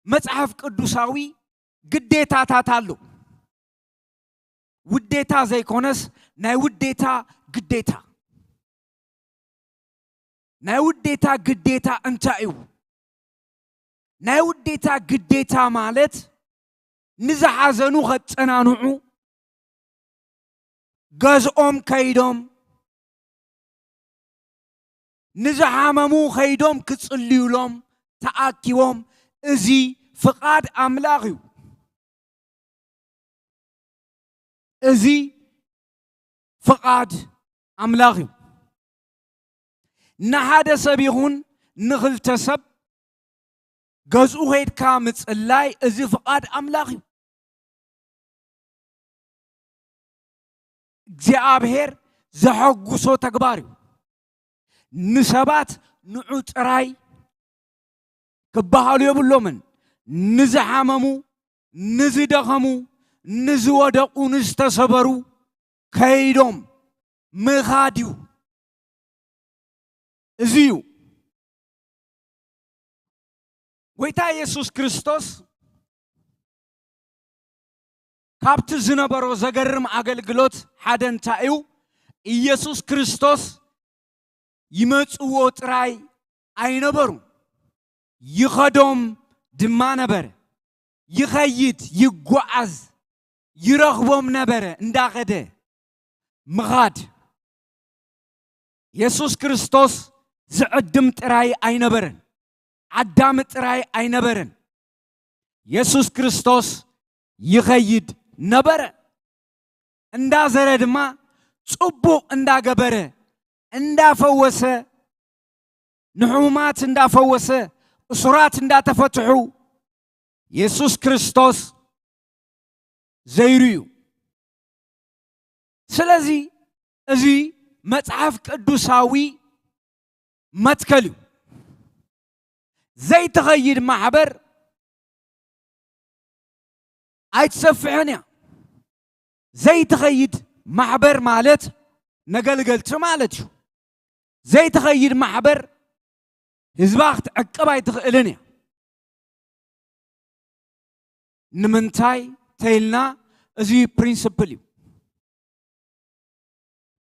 መጽሓፍ ቅዱሳዊ ግዴታታት ኣሎ። ውዴታ ዘይኮነስ ናይ ውዴታ ግዴታ። ናይ ውዴታ ግዴታ እንታይ እዩ? ናይ ውዴታ ግዴታ ማለት ንዝሓዘኑ ከጸናንዑ፣ ገዝኦም ከይዶም፣ ንዝሓመሙ ከይዶም ክጽልዩሎም ተኣኪቦም፣ እዚ ፍቓድ ኣምላኽ እዩ። እዚ ፍቓድ ኣምላኽ እዩ። ንሓደ ሰብ ይኹን ንኽልተ ሰብ ገዝኡ ኸይድካ ምጽላይ፣ እዚ ፍቓድ ኣምላኽ እዩ። እግዚኣብሔር ዘሐጉሶ ተግባር እዩ። ንሰባት ንዑ ጥራይ ክበሃሉ የብሎምን። ንዝሓመሙ፣ ንዝደኸሙ፣ ንዝወደቑ፣ ንዝተሰበሩ ከይዶም ምኻድ እዩ። እዚ እዩ። ጎይታ ኢየሱስ ክርስቶስ ካብቲ ዝነበሮ ዘገርም ኣገልግሎት ሓደ እንታይ እዩ? ኢየሱስ ክርስቶስ ይመጽዎ ጥራይ ኣይነበሩን፣ ይኸዶም ድማ ነበረ። ይኸይድ፣ ይጓዓዝ፣ ይረኽቦም ነበረ። እንዳኸደ ምኻድ። የሱስ ክርስቶስ ዝዕድም ጥራይ ኣይነበረን፣ ዓዳሚ ጥራይ ኣይነበረን። የሱስ ክርስቶስ ይኸይድ ነበረ። እንዳዘረ ድማ ጽቡቕ እንዳገበረ፣ እንዳፈወሰ፣ ንሕሙማት እንዳፈወሰ፣ እሱራት እንዳተፈትሑ፣ የሱስ ክርስቶስ ዘይሩ እዩ። ስለዚ እዚ መጽሓፍ ቅዱሳዊ መትከል እዩ። ዘይትኸይድ ማሕበር ኣይትሰፍሕን እያ። ዘይትኸይድ ማሕበር ማለት መገልገልቲ ማለት እዩ። ዘይትኸይድ ማሕበር ህዝባ ክትዕቅብ ኣይትኽእልን እያ። ንምንታይ ተይልና፣ እዚ ፕሪንስፕል እዩ።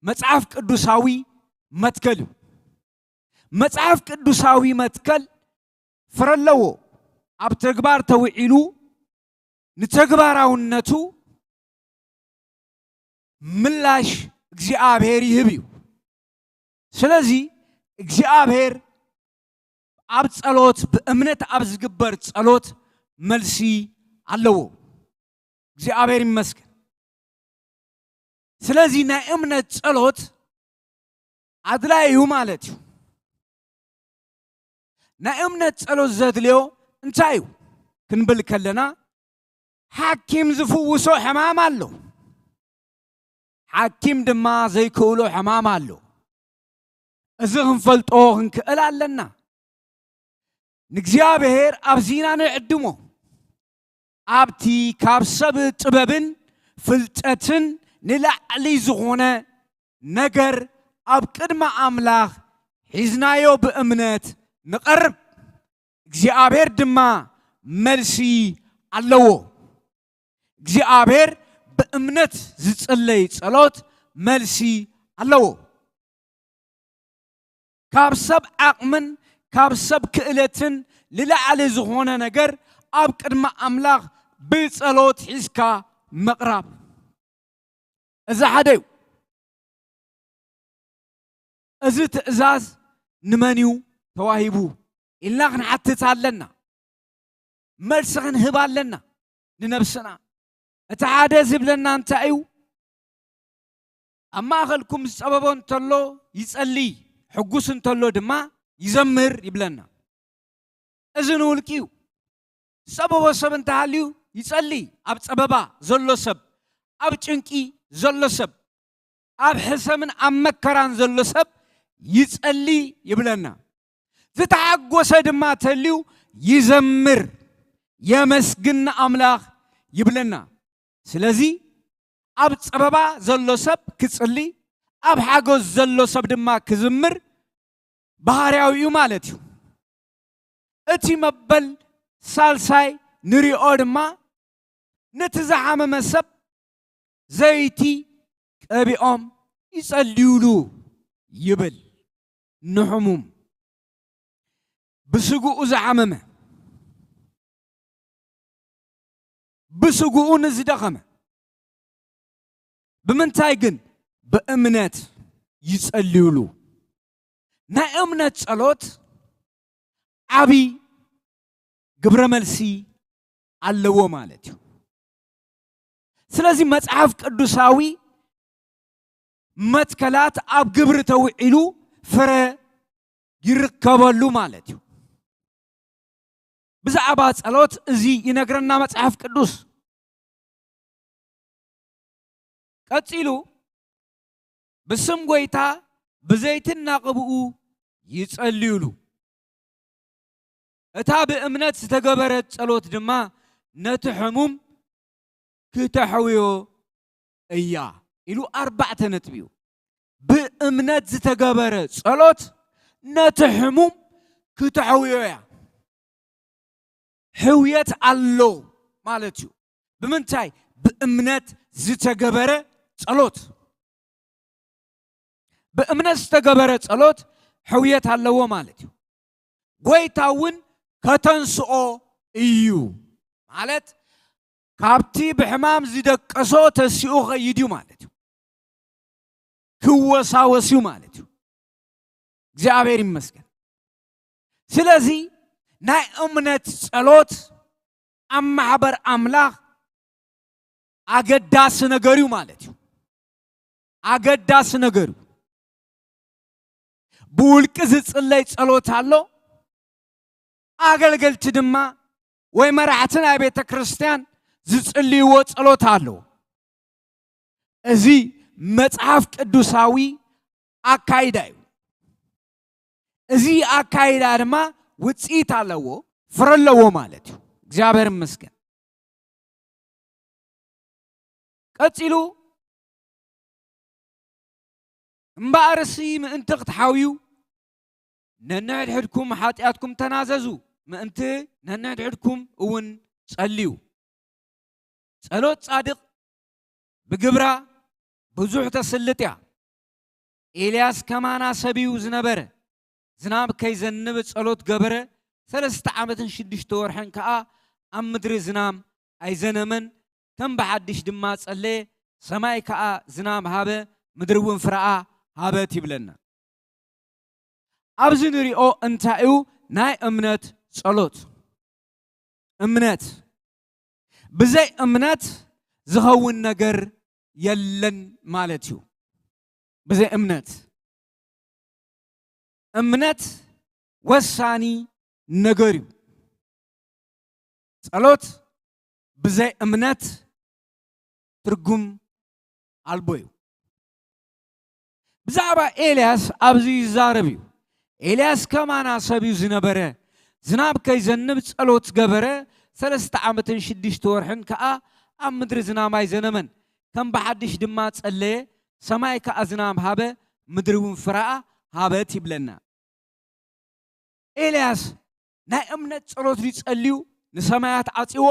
መጽሓፍ ቅዱሳዊ መትከል እዩ። መጽሓፍ ቅዱሳዊ መትከል ፍረ ኣለዎ። ኣብ ተግባር ተውዒሉ ንተግባራውነቱ ምላሽ እግዚኣብሔር ይህብ እዩ። ስለዚ እግዚኣብሔር ኣብ ጸሎት፣ ብእምነት ኣብ ዝግበር ጸሎት መልሲ ኣለዎ። እግዚኣብሔር ይመስገን። ስለዚ ናይ እምነት ጸሎት ኣድላይ እዩ ማለት እዩ። ናይ እምነት ጸሎት ዘድልዮ እንታይ እዩ ክንብል ከለና፣ ሓኪም ዝፍውሶ ሕማም ኣሎ፣ ሓኪም ድማ ዘይክእሎ ሕማም ኣሎ። እዚ ክንፈልጦ ክንክእል ኣለና። ንእግዚኣብሔር ኣብዚና ንዕድሞ። ኣብቲ ካብ ሰብ ጥበብን ፍልጠትን ንላዕሊ ዝኾነ ነገር ኣብ ቅድሚ ኣምላኽ ሒዝናዮ ብእምነት ንቐርብ፣ እግዚኣብሔር ድማ መልሲ ኣለዎ። እግዚኣብሔር ብእምነት ዝጽለይ ጸሎት መልሲ ኣለዎ። ካብ ሰብ ዓቕምን ካብ ሰብ ክእለትን ንላዕሊ ዝኾነ ነገር ኣብ ቅድሚ ኣምላኽ ብጸሎት ሒዝካ ምቕራብ። እዚ ሓደ እዩ። እዚ ትእዛዝ ንመን እዩ ተዋሂቡ ኢልና ክንሓትት ኣለና። መልሲ ክንህብ ኣለና ንነብስና። እቲ ሓደ ዝብለና እንታይ እዩ? ኣብ ማእኸልኩም ዝጸበቦ እንተሎ ይጸሊ፣ ሕጉስ እንተሎ ድማ ይዘምር ይብለና። እዚ ንውልቂ እዩ። ዝጸበቦ ሰብ እንተሃልዩ ይጸሊ። ኣብ ጸበባ ዘሎ ሰብ፣ ኣብ ጭንቂ ዘሎ ሰብ፣ ኣብ ሕሰምን ኣብ መከራን ዘሎ ሰብ ይጸሊ ይብለና። ዝተሓጎሰ ድማ ተልዩ ይዘምር፣ የመስግን ንኣምላኽ ይብለና። ስለዚ ኣብ ጸበባ ዘሎ ሰብ ክጽሊ፣ ኣብ ሓጎስ ዘሎ ሰብ ድማ ክዝምር ባህርያዊ እዩ ማለት እዩ። እቲ መበል ሳልሳይ ንሪኦ ድማ ነቲ ዝሓመመ ሰብ ዘይቲ ቀቢኦም ይጸልዩሉ ይብል። ንሕሙም፣ ብስግኡ ዝሓመመ፣ ብስግኡ ንዝደኸመ፣ ብምንታይ ግን? ብእምነት ይጸልዩሉ። ናይ እምነት ጸሎት ዓቢ ግብረ መልሲ ኣለዎ ማለት እዩ። ስለዚ መጽሓፍ ቅዱሳዊ መትከላት ኣብ ግብሪ ተውዒሉ ፍረ ይርከበሉ ማለት እዩ። ብዛዕባ ጸሎት እዚ ይነግረና መጽሓፍ ቅዱስ። ቀጺሉ ብስም ጐይታ ብዘይቲ እናቐብኡ ይጸልዩሉ። እታ ብእምነት ዝተገበረት ጸሎት ድማ ነቲ ሕሙም ክተሕውዮ እያ ኢሉ ኣርባዕተ ነጥቢ እዩ። ብእምነት ዝተገበረ ጸሎት ነቲ ሕሙም ክተሕውዮ እያ። ሕውየት ኣሎ ማለት እዩ። ብምንታይ? ብእምነት ዝተገበረ ጸሎት። ብእምነት ዝተገበረ ጸሎት ሕውየት ኣለዎ ማለት እዩ። ጐይታ እውን ከተንስኦ እዩ ማለት፣ ካብቲ ብሕማም ዝደቀሶ ተሲኡ ኸይድ እዩ ማለት እዩ። ክወሳወስ እዩ ማለት እዩ። እግዚኣብሔር ይመስገን። ስለዚ ናይ እምነት ጸሎት ኣብ ማሕበር ኣምላኽ ኣገዳሲ ነገር እዩ ማለት እዩ። ኣገዳሲ ነገር እዩ። ብውልቂ ዝጽለይ ጸሎት ኣሎ። ኣገልገልቲ ድማ ወይ መራሕቲ ናይ ቤተ ክርስቲያን ዝጽልይዎ ጸሎት ኣሎ። እዚ መጽሓፍ ቅዱሳዊ ኣካይዳ እዩ። እዚ ኣካይዳ ድማ ውጽኢት ኣለዎ፣ ፍረ ኣለዎ ማለት እዩ። እግዚኣብሔር ይመስገን። ቀጺሉ፣ እምበኣርሲ ምእንቲ ክትሓውዩ ነንሕድሕድኩም ሓጢኣትኩም ተናዘዙ፣ ምእንቲ ነንሕድሕድኩም እውን ጸልዩ። ጸሎት ጻድቕ ብግብራ ብዙሕ ተስልጥ እያ። ኤልያስ ከማና ሰብ እዩ ዝነበረ። ዝናብ ከይዘንብ ጸሎት ገበረ። ሰለስተ ዓመትን ሽዱሽተ ወርሕን ከኣ ኣብ ምድሪ ዝናም ኣይዘነመን። ከም ብሓድሽ ድማ ጸለየ፣ ሰማይ ከኣ ዝናም ሃበ፣ ምድሪ እውን ፍረኣ ሃበት ይብለና። ኣብዚ ንሪኦ እንታይ እዩ? ናይ እምነት ጸሎት። እምነት። ብዘይ እምነት ዝኸውን ነገር የለን ማለት እዩ። ብዘይ እምነት። እምነት ወሳኒ ነገር እዩ። ጸሎት ብዘይ እምነት ትርጉም ኣልቦ እዩ። ብዛዕባ ኤልያስ ኣብዚ ይዛረብ እዩ። ኤልያስ ከማና ሰብ እዩ ዝነበረ። ዝናብ ከይዘንብ ጸሎት ገበረ። ሰለስተ ዓመትን ሽዱሽተ ወርሕን ከኣ ኣብ ምድሪ ዝናብ ኣይዘነመን። ከም ብሓድሽ ድማ ጸለየ፣ ሰማይ ከኣ ዝናብ ሃበ፣ ምድሪ እውን ፍረኣ ሃበት ይብለና። ኤልያስ ናይ እምነት ጸሎት ድዩ ጸልዩ ንሰማያት ዓጽዎ?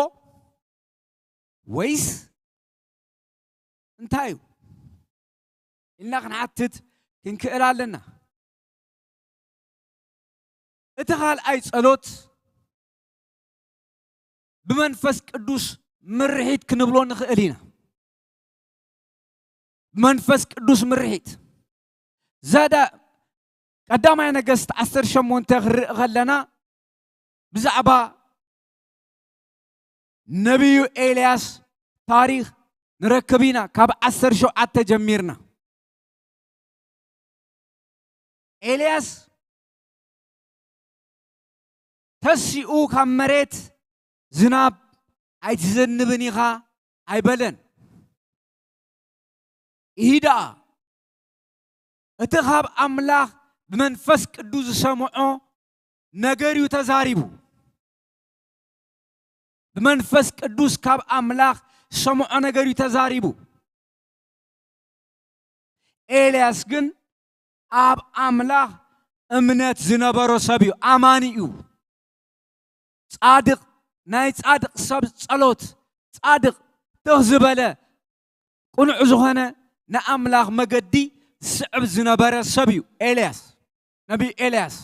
ወይስ እንታይ እዩ ኢልና ክንሓትት ክንክእል ኣለና። እቲ ካልኣይ ጸሎት ብመንፈስ ቅዱስ ምርሒት ክንብሎ ንኽእል ኢና። ብመንፈስ ቅዱስ ምርሒት። ዘዳ ቀዳማይ ነገስት ዓሰርተ ሸሞንተ ክንርኢ ከለና ብዛዕባ ነቢዩ ኤልያስ ታሪኽ ንረክብ ኢና። ካብ ዓሰርተ ሸውዓተ ጀሚርና። ኤልያስ ተሲኡ ካብ መሬት ዝናብ ኣይትዘንብን ኢኻ ኣይበለን። ይሂ ደኣ እቲ ካብ ኣምላኽ ብመንፈስ ቅዱስ ዝሰምዖ ነገር እዩ ተዛሪቡ። ብመንፈስ ቅዱስ ካብ ኣምላኽ ዝሰምዖ ነገር እዩ ተዛሪቡ። ኤልያስ ግን ኣብ ኣምላኽ እምነት ዝነበሮ ሰብ እዩ፣ ኣማኒ እዩ። ጻድቕ፣ ናይ ጻድቕ ሰብ ጸሎት፣ ጻድቕ ትኽ ዝበለ ቅኑዕ ዝኾነ ንኣምላኽ መገዲ ዝስዕብ ዝነበረ ሰብ እዩ ኤልያስ፣ ነቢይ ኤልያስ።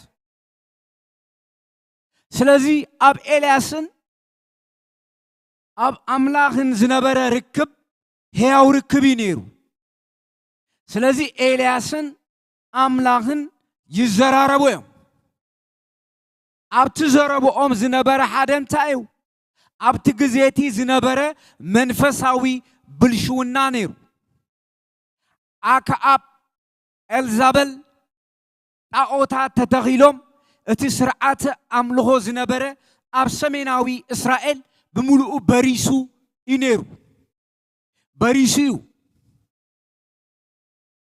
ስለዚ ኣብ ኤልያስን ኣብ ኣምላኽን ዝነበረ ርክብ ህያው ርክብ እዩ ነይሩ። ስለዚ ኤልያስን ኣምላኽን ይዘራረቡ እዮም። ኣብቲ ዘረብኦም ዝነበረ ሓደ እንታይ እዩ? ኣብቲ ግዜ እቲ ዝነበረ መንፈሳዊ ብልሽውና ነይሩ። ኣክዓብ፣ ኤልዛበል ጣኦታት ተተኺሎም፣ እቲ ስርዓተ ኣምልኾ ዝነበረ ኣብ ሰሜናዊ እስራኤል ብምሉኡ በሪሱ እዩ ነይሩ። በሪሱ እዩ።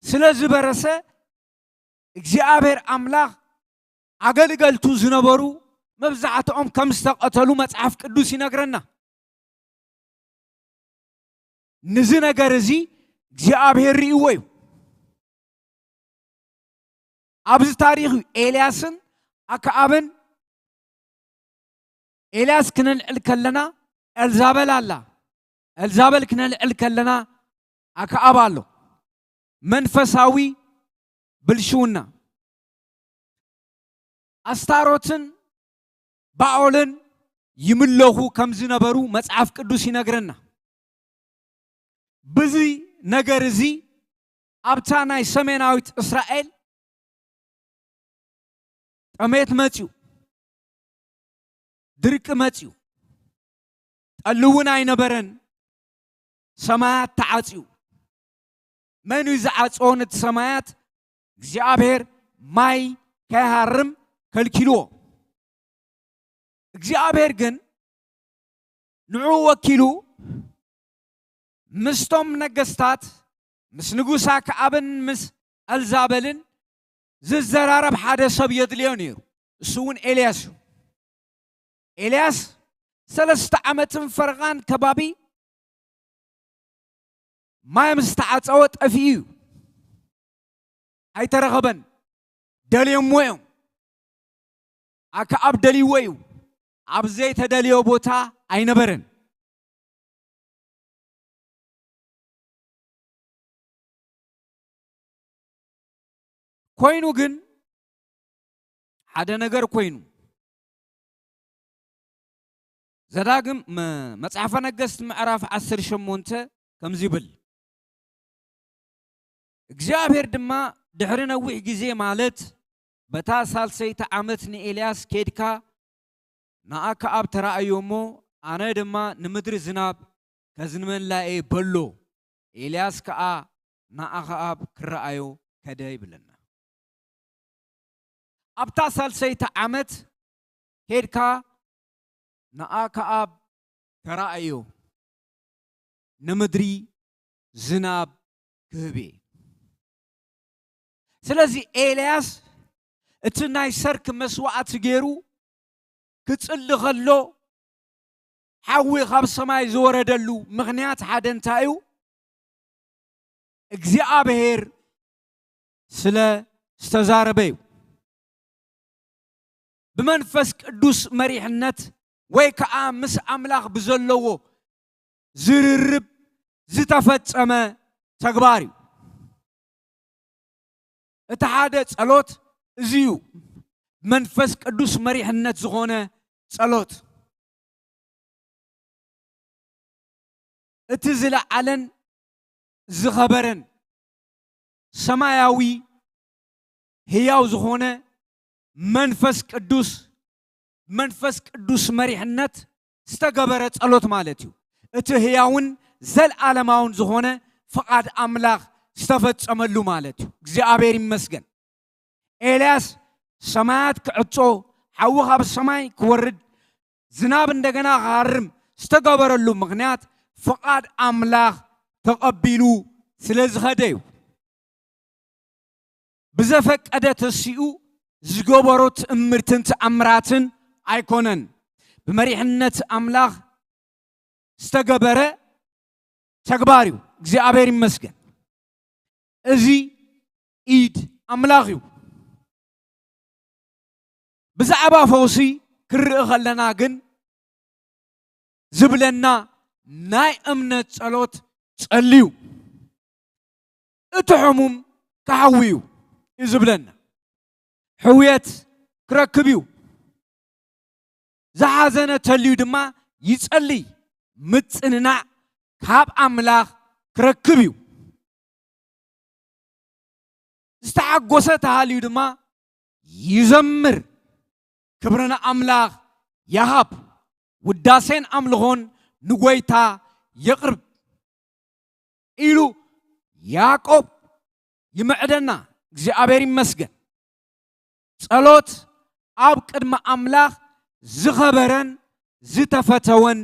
ስለ ዝበረሰ እግዚኣብሔር ኣምላኽ ኣገልገልቱ ዝነበሩ መብዛሕትኦም ከም ዝተቐተሉ መጽሓፍ ቅዱስ ይነግረና። ንዚ ነገር እዚ እግዚኣብሔር ርእይዎ እዩ። ኣብዚ ታሪኽ እዩ ኤልያስን ኣክዓብን። ኤልያስ ክነልዕል ከለና ኤልዛበል ኣላ። ኤልዛበል ክነልዕል ከለና ኣክዓብ ኣሎ። መንፈሳዊ ብልሽውና። ኣስታሮትን ባኦልን ይምለኹ ከም ዝነበሩ መጽሓፍ ቅዱስ ይነግረና። ብዚ ነገር እዚ ኣብታ ናይ ሰሜናዊት እስራኤል ጠሜት መጽዩ፣ ድርቂ መጽዩ፣ ጠሊ እውን ኣይነበረን። ሰማያት ተዓጽዩ። መን እዩ ዝዓጽዎ ነቲ ሰማያት? እግዚኣብሔር ማይ ከይሃርም ከልኪልዎ። እግዚኣብሔር ግን ንዕኡ ወኪሉ ምስቶም ነገስታት፣ ምስ ንጉስ ኣክዓብን ምስ ኤልዛበልን ዝዘራረብ ሓደ ሰብ የድልዮ ነይሩ። እሱ እውን ኤልያስ እዩ። ኤልያስ ሰለስተ ዓመትን ፈረቓን ከባቢ ማይ ምስ ተዓጸወ ጠፊኡ እዩ። ኣይተረኸበን። ደልዮምዎ እዮም። ኣክዓብ ደልይዎ እዩ። ኣብ ዘይተደልዮ ቦታ ኣይነበረን። ኮይኑ ግን ሓደ ነገር ኮይኑ። ዘዳግም መ-፣ መጽሓፈ ነገስት ምዕራፍ ዓሰርተ ሸሞንተ ከምዚ ይብል፣ እግዚኣብሔር ድማ ድሕሪ ነዊሕ ግዜ፣ ማለት በታ ሳልሰይቲ ዓመት ንኤልያስ፣ "ኬድካ ንኣክዓብ ተራእዮ እሞ፣ ኣነ ድማ ንምድሪ ዝናብ ከዝንበላ እየ" በሎ። ኤልያስ ከኣ ንኣክዓብ ክረኣዮ ከደ ይብለና። ኣብታ ሳልሰይቲ ዓመት ኬድካ ንኣክኣብ ተራእዮ፣ ንምድሪ ዝናብ ክህብ እየ። ስለዚ ኤልያስ እቲ ናይ ሰርክ መስዋዕቲ ገይሩ ክጽሊ ከሎ፣ ሓዊ ካብ ሰማይ ዝወረደሉ ምኽንያት ሓደ እንታይ እዩ? እግዚኣብሔር ስለ ዝተዛረበ እዩ። ብመንፈስ ቅዱስ መሪሕነት ወይ ከዓ ምስ ኣምላኽ ብዘለዎ ዝርርብ ዝተፈጸመ ተግባር እዩ። እቲ ሓደ ጸሎት እዚ እዩ። መንፈስ ቅዱስ መሪሕነት ዝኾነ ጸሎት። እቲ ዝለዓለን ዝኸበረን ሰማያዊ ህያው ዝኾነ መንፈስ ቅዱስ፣ መንፈስ ቅዱስ መሪሕነት ዝተገበረ ጸሎት ማለት እዩ። እቲ ህያውን ዘልዓለማውን ዝኾነ ፍቓድ ኣምላኽ ዝተፈጸመሉ ማለት እዩ። እግዚኣብሔር ይመስገን። ኤልያስ ሰማያት ክዕጾ፣ ሓዊ ካብ ሰማይ ክወርድ፣ ዝናብ እንደገና ክሃርም ዝተገበረሉ ምኽንያት ፍቓድ ኣምላኽ ተቐቢሉ ስለ ዝኸደ እዩ። ብዘፈቀደ ተሲኡ ዝገበሮ ትእምርትን ተኣምራትን ኣይኮነን። ብመሪሕነት ኣምላኽ ዝተገበረ ተግባር እዩ። እግዚኣብሔር ይመስገን። እዚ ኢድ ኣምላኽ እዩ። ብዛዕባ ፈውሲ ክንርኢ ከለና ግን ዝብለና ናይ እምነት ጸሎት ጸልዩ። እቲ ሕሙም ክሓዊ እዩ እዩ ዝብለና። ሕውየት ክረክብ እዩ። ዝሓዘነ ተልዩ ድማ ይጸልይ። ምጽንናዕ ካብ ኣምላኽ ክረክብ እዩ። ዝተሓጎሰ ተሃልዩ ድማ ይዘምር። ክብሪ ንኣምላኽ ይሃብ። ውዳሴን ኣምልኾን ንጎይታ የቕርብ ኢሉ ያዕቆብ ይምዕደና። እግዚኣብሔር ይመስገን። ጸሎት ኣብ ቅድሚ ኣምላኽ ዝኸበረን ዝተፈተወን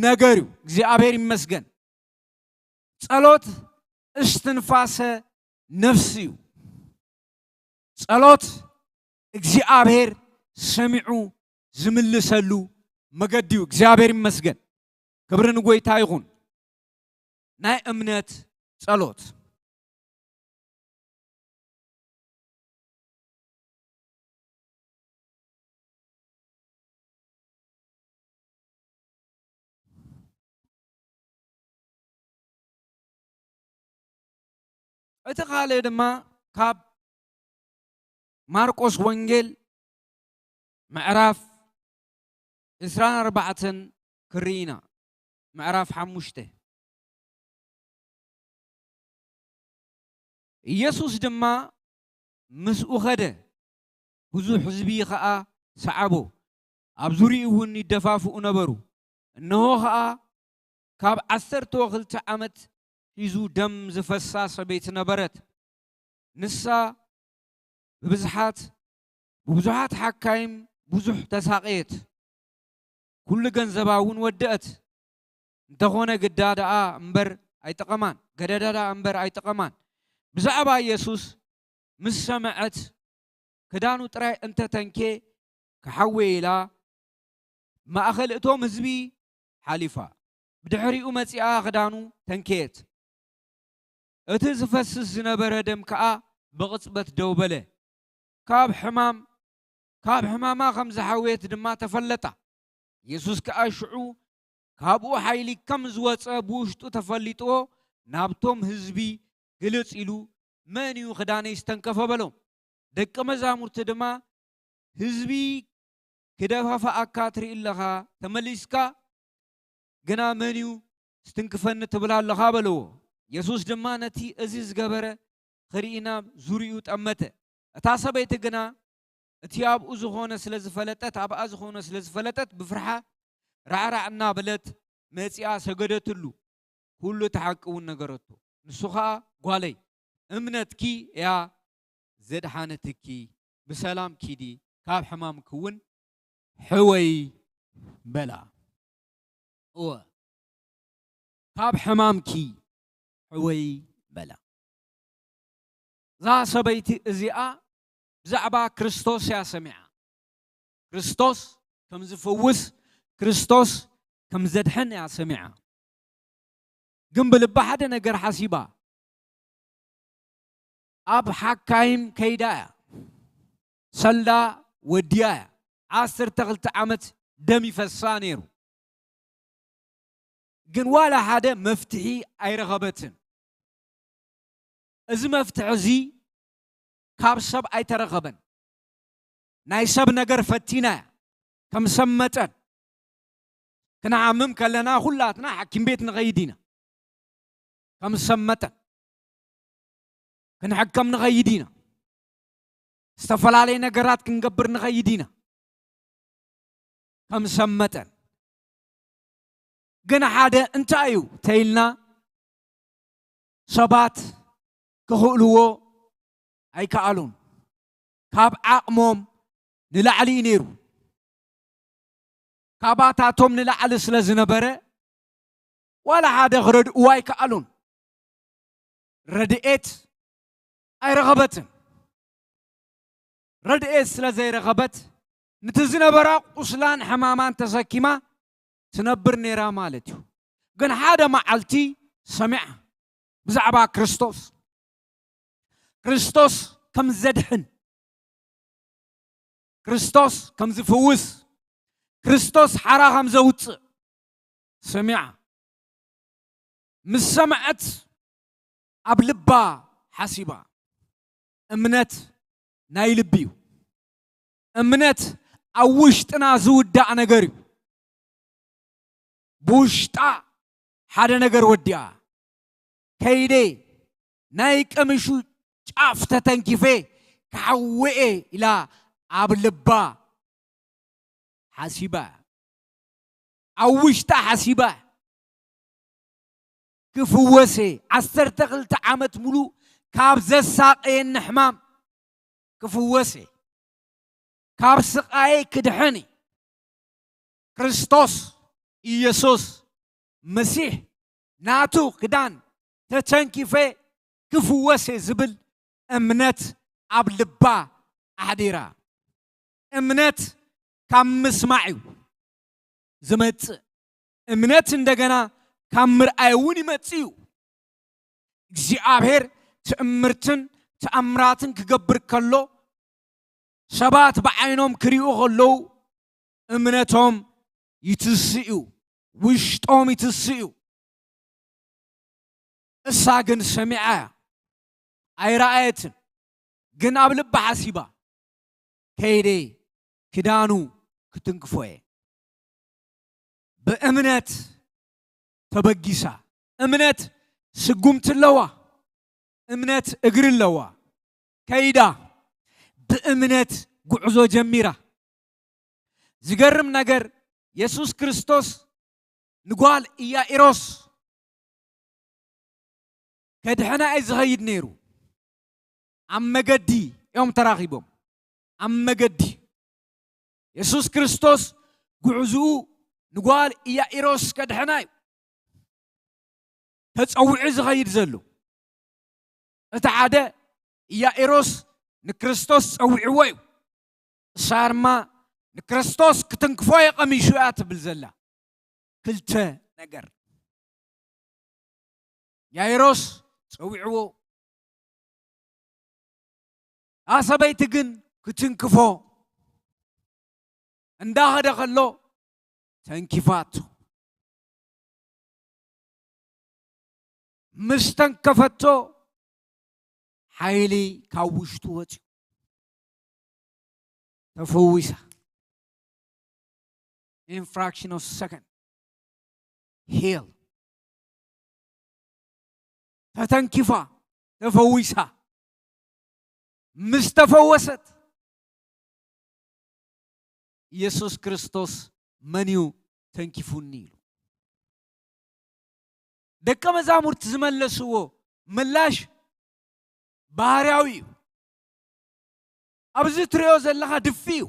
ነገር እዩ። እግዚኣብሔር ይመስገን። ጸሎት እስትንፋሰ ነፍሲ እዩ። ጸሎት እግዚኣብሔር ሰሚዑ ዝምልሰሉ መገዲ እዩ። እግዚኣብሔር ይመስገን። ክብሪ ንጎይታ ይኹን። ናይ እምነት ጸሎት። እቲ ካልእ ድማ ካብ ማርቆስ ወንጌል ምዕራፍ ዕስራን ኣርባዕተን ክርኢ ኢና። ምዕራፍ ሓሙሽተ። ኢየሱስ ድማ ምስኡ ኸደ፣ ብዙሕ ህዝቢ ኸኣ ሰዓቦ፣ ኣብ ዙርያኡ እውን ይደፋፍኡ ነበሩ። እንሆ ኸኣ ካብ ዓሰርተ ወክልተ ዓመት ሒዙ ደም ዝፈሳ ሰበይቲ ነበረት። ንሳ ብብዝሓት ብብዙሓት ሓካይም ብዙሕ ተሳቐየት። ኩሉ ገንዘባ እውን ወደአት። እንተኾነ ግዳ ደኣ እምበር ኣይጠቐማን፣ ገደዳ ደኣ እምበር ኣይጠቐማን። ብዛዕባ ኢየሱስ ምስ ሰምዐት ክዳኑ ጥራይ እንተ ተንኬ ክሓውየ ኢላ ማእኸል እቶም ህዝቢ ሓሊፋ። ብድሕሪኡ መጺኣ ክዳኑ ተንከየት። እቲ ዝፈስስ ዝነበረ ደም ከኣ ብቕጽበት ደው በለ። ካብ ሕማም ካብ ሕማማ ከም ዝሓወየት ድማ ተፈለጣ። የሱስ ከኣ ሽዑ ካብኡ ሓይሊ ከም ዝወጸ ብውሽጡ ተፈሊጥዎ ናብቶም ህዝቢ ግልጽ ኢሉ፣ "መን እዩ ክዳነይ ዝተንከፈ?" በሎም። ደቂ መዛሙርቲ ድማ፣ "ህዝቢ ክደፋፍኣካ ትርኢ ኣለኻ፣ ተመሊስካ ግና መን እዩ ዝትንክፈኒ ትብል ኣለኻ?" በልዎ። የሱስ ድማ ነቲ እዚ ዝገበረ ክርኢ ናብ ዙርያኡ ጠመተ። እታ ሰበይቲ ግና እቲ ኣብኡ ዝኾነ ስለ ዝፈለጠት፣ ኣብኣ ዝኾነ ስለ ዝፈለጠት ብፍርሓ ራዕራዕ እናበለት መጺኣ ሰገደትሉ። ኩሉ እቲ ሓቂ እውን ነገረቶ። ንሱ ኸኣ፣ "ጓለይ፣ እምነትኪ እያ ዘድሓነትኪ" ብሰላም ኪዲ፣ ካብ ሕማምኪ እውን ሕወይ በላ። እወ፣ ካብ ሕማምኪ ሕወይ በላ። እዛ ሰበይቲ እዚኣ ብዛዕባ ክርስቶስ እያ ሰሚዓ። ክርስቶስ ከም ዝፍውስ፣ ክርስቶስ ከም ዘድሕን እያ ሰሚዓ። ግን ብልባ ሓደ ነገር ሓሲባ፣ ኣብ ሓካይም ከይዳ እያ። ሰልዳ ወዲያ እያ። ዓሰርተ ክልተ ዓመት ደም ይፈሳ ነይሩ። ግን ዋላ ሓደ መፍትሒ ኣይረኸበትን። እዚ መፍትሒ እዚ ካብ ሰብ ኣይተረኸበን። ናይ ሰብ ነገር ፈቲና እያ። ከም ሰብ መጠን ክንሓምም ከለና ኩላትና ሓኪም ቤት ንኸይድ ኢና። ከም ሰብ መጠን ክንሕከም ንኸይድ ኢና። ዝተፈላለየ ነገራት ክንገብር ንኸይድ ኢና። ከም ሰብ መጠን ግን ሓደ እንታይ እዩ ተይልና፣ ሰባት ክኽእልዎ ኣይከኣሉን። ካብ ዓቕሞም ንላዕሊ እዩ ነይሩ። ካባታቶም ንላዕሊ ስለ ዝነበረ ዋላ ሓደ ክረድእዎ ኣይከኣሉን። ረድኤት ኣይረኸበትን። ረድኤት ስለ ዘይረኸበት፣ ንቲ ዝነበራ ቁስላን ሕማማን ተሰኪማ ትነብር ነይራ ማለት እዩ። ግን ሓደ መዓልቲ ሰሚዓ ብዛዕባ ክርስቶስ፣ ክርስቶስ ከም ዘድሕን፣ ክርስቶስ ከም ዝፍውስ፣ ክርስቶስ ሓራ ከም ዘውፅእ ሰሚዓ። ምስ ሰምዐት ኣብ ልባ ሓሲባ። እምነት ናይ ልቢ እዩ። እምነት ኣብ ውሽጥና ዝውዳእ ነገር እዩ። ብውሽጣ ሓደ ነገር ወዲኣ፣ ከይደ ናይ ቀሚሹ ጫፍ ተተንኪፈ ክሓውኤ ኢላ ኣብ ልባ ሓሲባ፣ ኣብ ውሽጣ ሓሲባ፣ ክፍወሰ፣ ዓሰርተ ክልተ ዓመት ሙሉእ ካብ ዘሳቀየኒ ሕማም ክፍወሰ፣ ካብ ስቃየ ክድሕን፣ ክርስቶስ ኢየሱስ መሲሕ ናቱ ክዳን ተተንኪፈ ክፍወሰ ዝብል እምነት ኣብ ልባ ኣሕዲራ። እምነት ካብ ምስማዕ እዩ ዝመጽእ። እምነት እንደገና ካብ ምርኣይ እውን ይመጽእ እዩ። እግዚኣብሔር ትእምርትን ተኣምራትን ክገብር ከሎ፣ ሰባት ብዓይኖም ክሪኡ ከለዉ እምነቶም ይትስእ እዩ፣ ውሽጦም ይትስእ እዩ። እሳ ግን ሰሚዓ እያ፣ ኣይረኣየትን። ግን ኣብ ልባ ሓሲባ፣ ከይደ ክዳኑ ክትንክፎ እየ። ብእምነት ተበጊሳ። እምነት ስጉምቲ ኣለዋ። እምነት እግሪ ኣለዋ። ከይዳ ብእምነት ጉዕዞ ጀሚራ። ዝገርም ነገር፣ የሱስ ክርስቶስ ንጓል ኢያኢሮስ ከድሕና እዩ ዝኸይድ ነይሩ። ኣብ መገዲ እዮም ተራኺቦም። ኣብ መገዲ የሱስ ክርስቶስ ጉዕዝኡ ንጓል ኢያኢሮስ ከድሕና እዩ ተጸዊዑ ዝኸይድ ዘሎ። እቲ ሓደ ኢያኢሮስ ንክርስቶስ ጸዊዕዎ እዩ። እሳ ድማ ንክርስቶስ ክትንክፎ እየ ቀሚሹ እያ ትብል ዘላ። ክልተ ነገር። ያይሮስ ጸዊዕዎ። እታ ሰበይቲ ግን ክትንክፎ እንዳኸደ ከሎ ተንኪፋቶ። ምስ ተንከፈቶ ሓይሊ ካብ ውሽጡ ወፂኡ። ተፈዊሳ። In fraction of second. Heal. ተተንኪፋ፣ ተፈዊሳ። ምስ ተፈወሰት፣ ኢየሱስ ክርስቶስ መን እዩ ተንኪፉኒ ኢሉ። ደቀ መዛሙርቲ ዝመለስዎ ምላሽ ባህርያዊ እዩ። ኣብዚ ትሪኦ ዘለኻ ድፊ እዩ።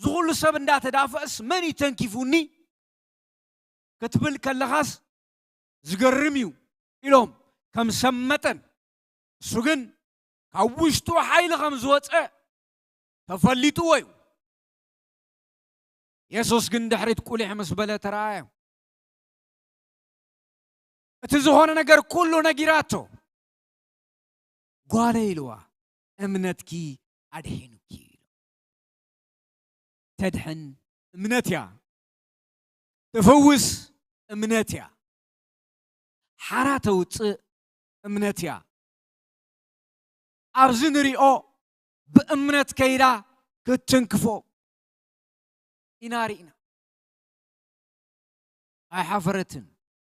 ዝኹሉ ሰብ እንዳተዳፈእስ መን እዩ ተንኪፉኒ ክትብል ከለኻስ ዝገርም እዩ ኢሎም ከም ሰብ መጠን፣ እሱ ግን ካብ ውሽጡ ሓይሊ ከም ዝወፀ ተፈሊጥዎ እዩ። የሱስ ግን ድሕሪት ቁሊሕ ምስ በለ ተረኣየ። እቲ ዝኾነ ነገር ኩሉ ነጊራቶ። ጓለ ኢልዋ፣ እምነትኪ ኣድሒኑኪ ኢሉ። ተድሕን እምነት እያ። ትፍውስ እምነት እያ። ሓራ ተውፅእ እምነት እያ። ኣብዚ ንሪኦ ብእምነት ከይዳ ክትትንክፎ ኢና ርኢና። ኣይሓፈረትን፣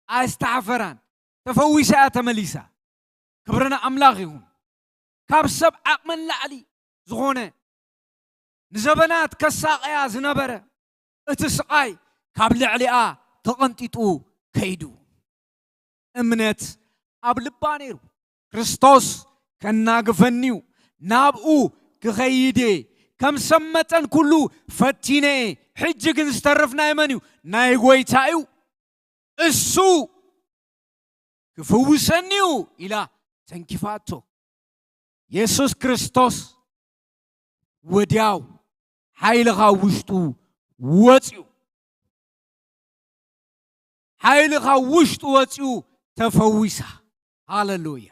ኣይስተሓፈራን። ተፈዊሳ እያ ተመሊሳ። ክብሪ ንኣምላኽ ይኹን። ካብ ሰብ ዓቕሚ ንላዕሊ ዝኾነ ንዘበናት ከሳቕያ ዝነበረ እቲ ስቓይ ካብ ልዕሊኣ ተቐንጢጡ ከይዱ። እምነት ኣብ ልባ ነይሩ። ክርስቶስ ከናግፈኒ እዩ፣ ናብኡ ክኸይድ እየ። ከም ሰብ መጠን ኩሉ ፈቲነ እየ። ሕጂ ግን ዝተርፍ ናይ መን እዩ? ናይ ጐይታ እዩ። እሱ ክፍውሰኒ እዩ ኢላ ተንኪፋቶ። የሱስ ክርስቶስ ወዲያው ሓይሊ ካብ ውሽጡ ወፂኡ። ሓይሊ ካብ ውሽጡ ወፂኡ ተፈዊሳ። ሃለሉያ።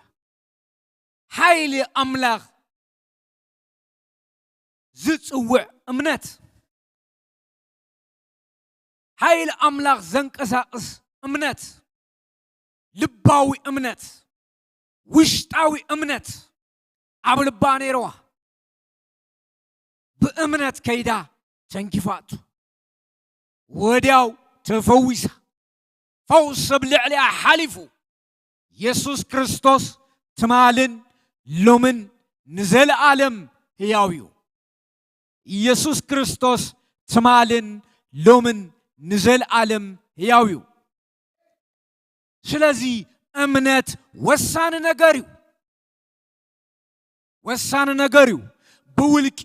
ሓይሊ ኣምላኽ ዝጽውዕ እምነት። ሓይሊ ኣምላኽ ዘንቀሳቕስ እምነት። ልባዊ እምነት። ውሽጣዊ እምነት ኣብ ልባ ነይርዋ። ብእምነት ከይዳ ተንኪፋቱ። ወዲያው ተፈዊሳ። ፈውስ ኣብ ልዕሊኣ ሓሊፉ። የሱስ ክርስቶስ ትማልን ሎምን ንዘለኣለም ህያው እዩ። ኢየሱስ ክርስቶስ ትማልን ሎምን ንዘለኣለም ህያው እዩ። ስለዚ እምነት ወሳኒ ነገር እዩ። ወሳኒ ነገር እዩ። ብውልቂ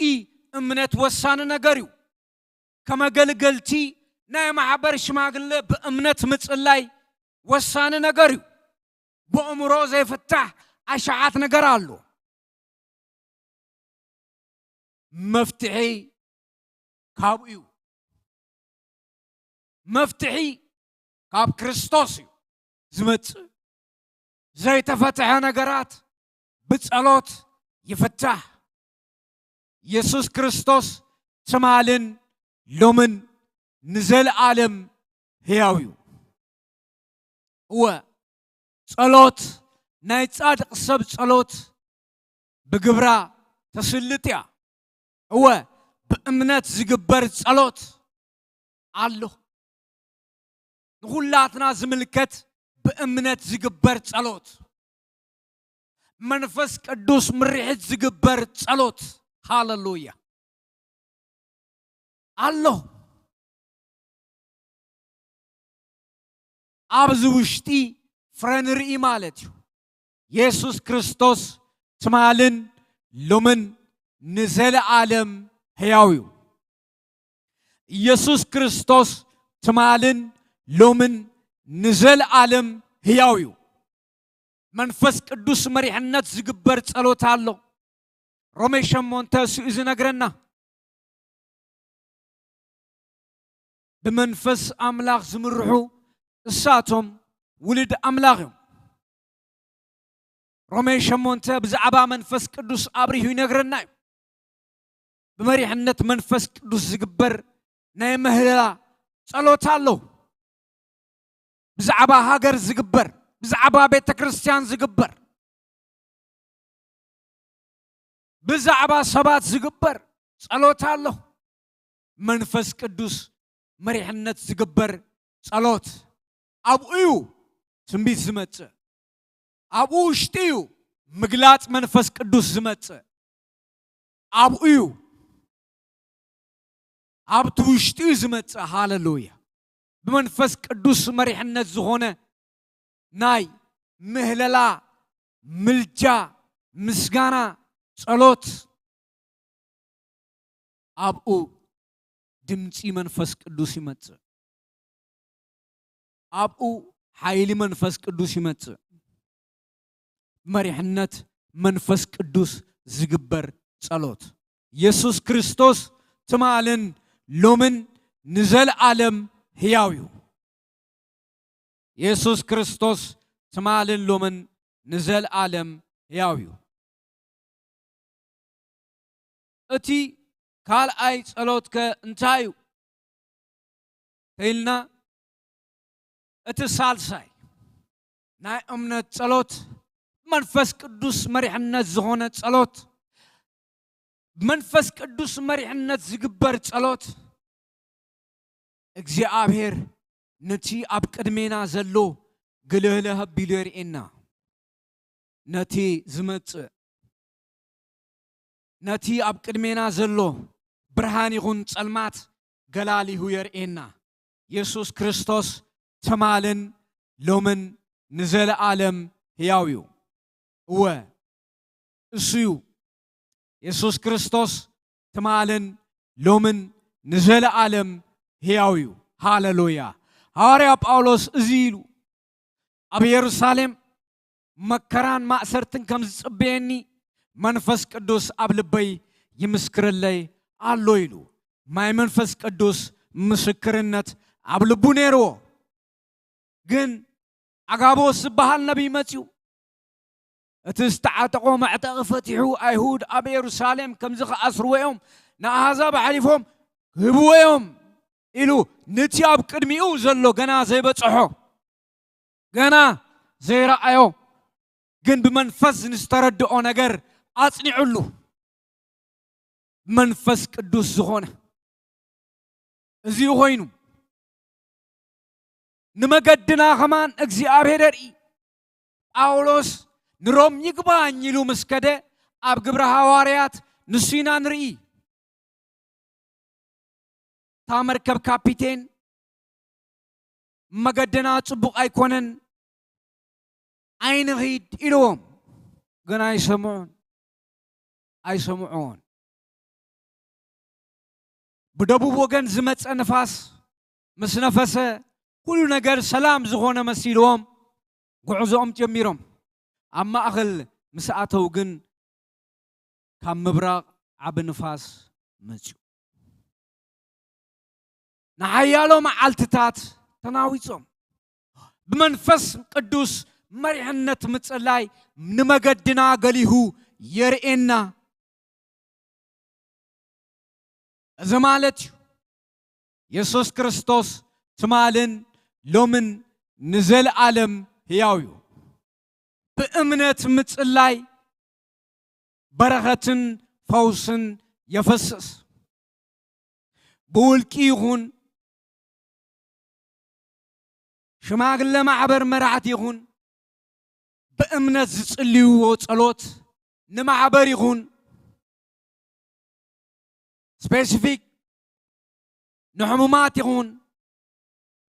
እምነት ወሳኒ ነገር እዩ። ከም ኣገልገልቲ ናይ ማሕበር ሽማግለ ብእምነት ምጽላይ ወሳኒ ነገር እዩ። ብእምሮ ዘይፍታሕ ኣሽሓት ነገር ኣሎ። መፍትሒ ካብኡ እዩ። መፍትሒ ካብ ክርስቶስ እዩ ዝመጽእ። ዘይተፈትሐ ነገራት ብጸሎት ይፍታሕ። የሱስ ክርስቶስ ትማልን ሎምን ንዘለኣለም ህያው እዩ። እወ፣ ጸሎት፣ ናይ ጻድቕ ሰብ ጸሎት ብግብራ ተስልጥ እያ። እወ፣ ብእምነት ዝግበር ጸሎት ኣሎ። ንኹላትና ዝምልከት ብእምነት ዝግበር ጸሎት፣ መንፈስ ቅዱስ ምርሒት ዝግበር ጸሎት። ሃለሉያ። ኣሎ። ኣብዚ ውሽጢ ፍረ ንርኢ ማለት እዩ። የሱስ ክርስቶስ ትማልን ሎምን ንዘለኣለም ህያው እዩ። ኢየሱስ ክርስቶስ ትማልን ሎምን ንዘለኣለም ህያው እዩ። መንፈስ ቅዱስ መሪሕነት ዝግበር ጸሎት ኣሎ። ሮሜ ሸሞንተ እሱ እዩ ዝነግረና። ብመንፈስ ኣምላኽ ዝምርሑ እሳቶም ውሉድ ኣምላኽ እዮም። ሮሜ ሸሞንተ ብዛዕባ መንፈስ ቅዱስ ኣብሪሁ ይነግረና እዩ። ብመሪሕነት መንፈስ ቅዱስ ዝግበር ናይ ምህለላ ጸሎት ኣሎ። ብዛዕባ ሃገር ዝግበር፣ ብዛዕባ ቤተ ክርስቲያን ዝግበር፣ ብዛዕባ ሰባት ዝግበር ጸሎት ኣሎ። መንፈስ ቅዱስ መሪሕነት ዝግበር ጸሎት ኣብኡ እዩ ትንቢት ዝመጽእ። ኣብኡ ውሽጢ እዩ ምግላጽ መንፈስ ቅዱስ ዝመጽእ። ኣብኡ እዩ፣ ኣብቲ ውሽጢ እዩ ዝመጽእ። ሃለሉያ። ብመንፈስ ቅዱስ መሪሕነት ዝኾነ ናይ ምህለላ፣ ምልጃ፣ ምስጋና፣ ጸሎት፣ ኣብኡ ድምፂ መንፈስ ቅዱስ ይመፅእ። ኣብኡ ሓይሊ መንፈስ ቅዱስ ይመፅእ። መሪሕነት መንፈስ ቅዱስ ዝግበር ጸሎት። የሱስ ክርስቶስ ትማልን ሎምን ንዘለኣለም ህያው እዩ። የሱስ ክርስቶስ ትማልን ሎምን ንዘለኣለም ህያው እዩ። እቲ ካልኣይ ጸሎትከ እንታይ እዩ? ተኢልና፣ እቲ ሳልሳይ ናይ እምነት ጸሎት፣ መንፈስ ቅዱስ መሪሕነት ዝኾነ ጸሎት፣ መንፈስ ቅዱስ መሪሕነት ዝግበር ጸሎት፣ እግዚኣብሔር ነቲ ኣብ ቅድሜና ዘሎ ግልህልህ ኣቢሉ የርእየና። ነቲ ዝመጽእ፣ ነቲ ኣብ ቅድሜና ዘሎ ብርሃን ይኹን ጸልማት ገላሊሁ የርእየና። የሱስ ክርስቶስ ትማልን ሎምን ንዘለኣለም ህያው እዩ። እወ፣ እሱ እዩ። የሱስ ክርስቶስ ትማልን ሎምን ንዘለኣለም ህያው እዩ። ሃሌሉያ! ሃዋርያ ጳውሎስ እዚ ኢሉ፣ ኣብ የሩሳሌም መከራን ማእሰርትን ከም ዝጽበየኒ መንፈስ ቅዱስ ኣብ ልበይ ይምስክረለይ ኣሎ ኢሉ። ማይ መንፈስ ቅዱስ ምስክርነት ኣብ ልቡ ነይርዎ። ግን ኣጋቦስ ዝበሃል ነቢይ መጺኡ፣ እቲ ዝተዓጠቖ መዕጠቒ ፈቲሑ፣ ኣይሁድ ኣብ የሩሳሌም ከምዚ ክኣስርዎ እዮም፣ ንኣህዛብ ኣሕሊፎም ክህብዎ እዮም ኢሉ፣ ነቲ ኣብ ቅድሚኡ ዘሎ ገና ዘይበጽሖ፣ ገና ዘይረኣዮ፣ ግን ብመንፈስ ንዝተረድኦ ነገር ኣጽኒዑሉ። መንፈስ ቅዱስ ዝኾነ እዚኡ ኮይኑ፣ ንመገድና ኸማን እግዚኣብሔር የርኢ። ጳውሎስ ንሮም ይግባኝ ኢሉ ምስ ከደ፣ ኣብ ግብረ ሃዋርያት ንሱ ኢና ንርኢ። እታ መርከብ ካፒቴን፣ "መገድና ጽቡቕ ኣይኮነን፣ ኣይንኺድ" ኢልዎም፣ ግን ኣይሰምዑን፣ ኣይሰምዑዎን። ብደቡብ ወገን ዝመጸ ንፋስ ምስ ነፈሰ፣ ኩሉ ነገር ሰላም ዝኾነ መሲልዎም፣ ጉዕዞኦም ጀሚሮም። ኣብ ማእኸል ምስ ኣተው ግን፣ ካብ ምብራቕ ዓቢ ንፋስ መጺኡ። ንሓያሎ መዓልትታት ተናዊጾም። ብመንፈስ ቅዱስ መሪሕነት ምጽላይ ንመገድና ገሊሁ የርእየና። እዚ ማለት እዩ፣ የሱስ ክርስቶስ ትማልን ሎምን ንዘለኣለም ህያው እዩ። ብእምነት ምጽላይ በረኸትን ፈውስን የፈስስ። ብውልቂ ይኹን፣ ሽማግለ ማሕበር መራሕቲ ይኹን፣ ብእምነት ዝጽልይዎ ጸሎት ንማሕበር ይኹን፣ ስፔሲፊክ ንሕሙማት ይኹን፣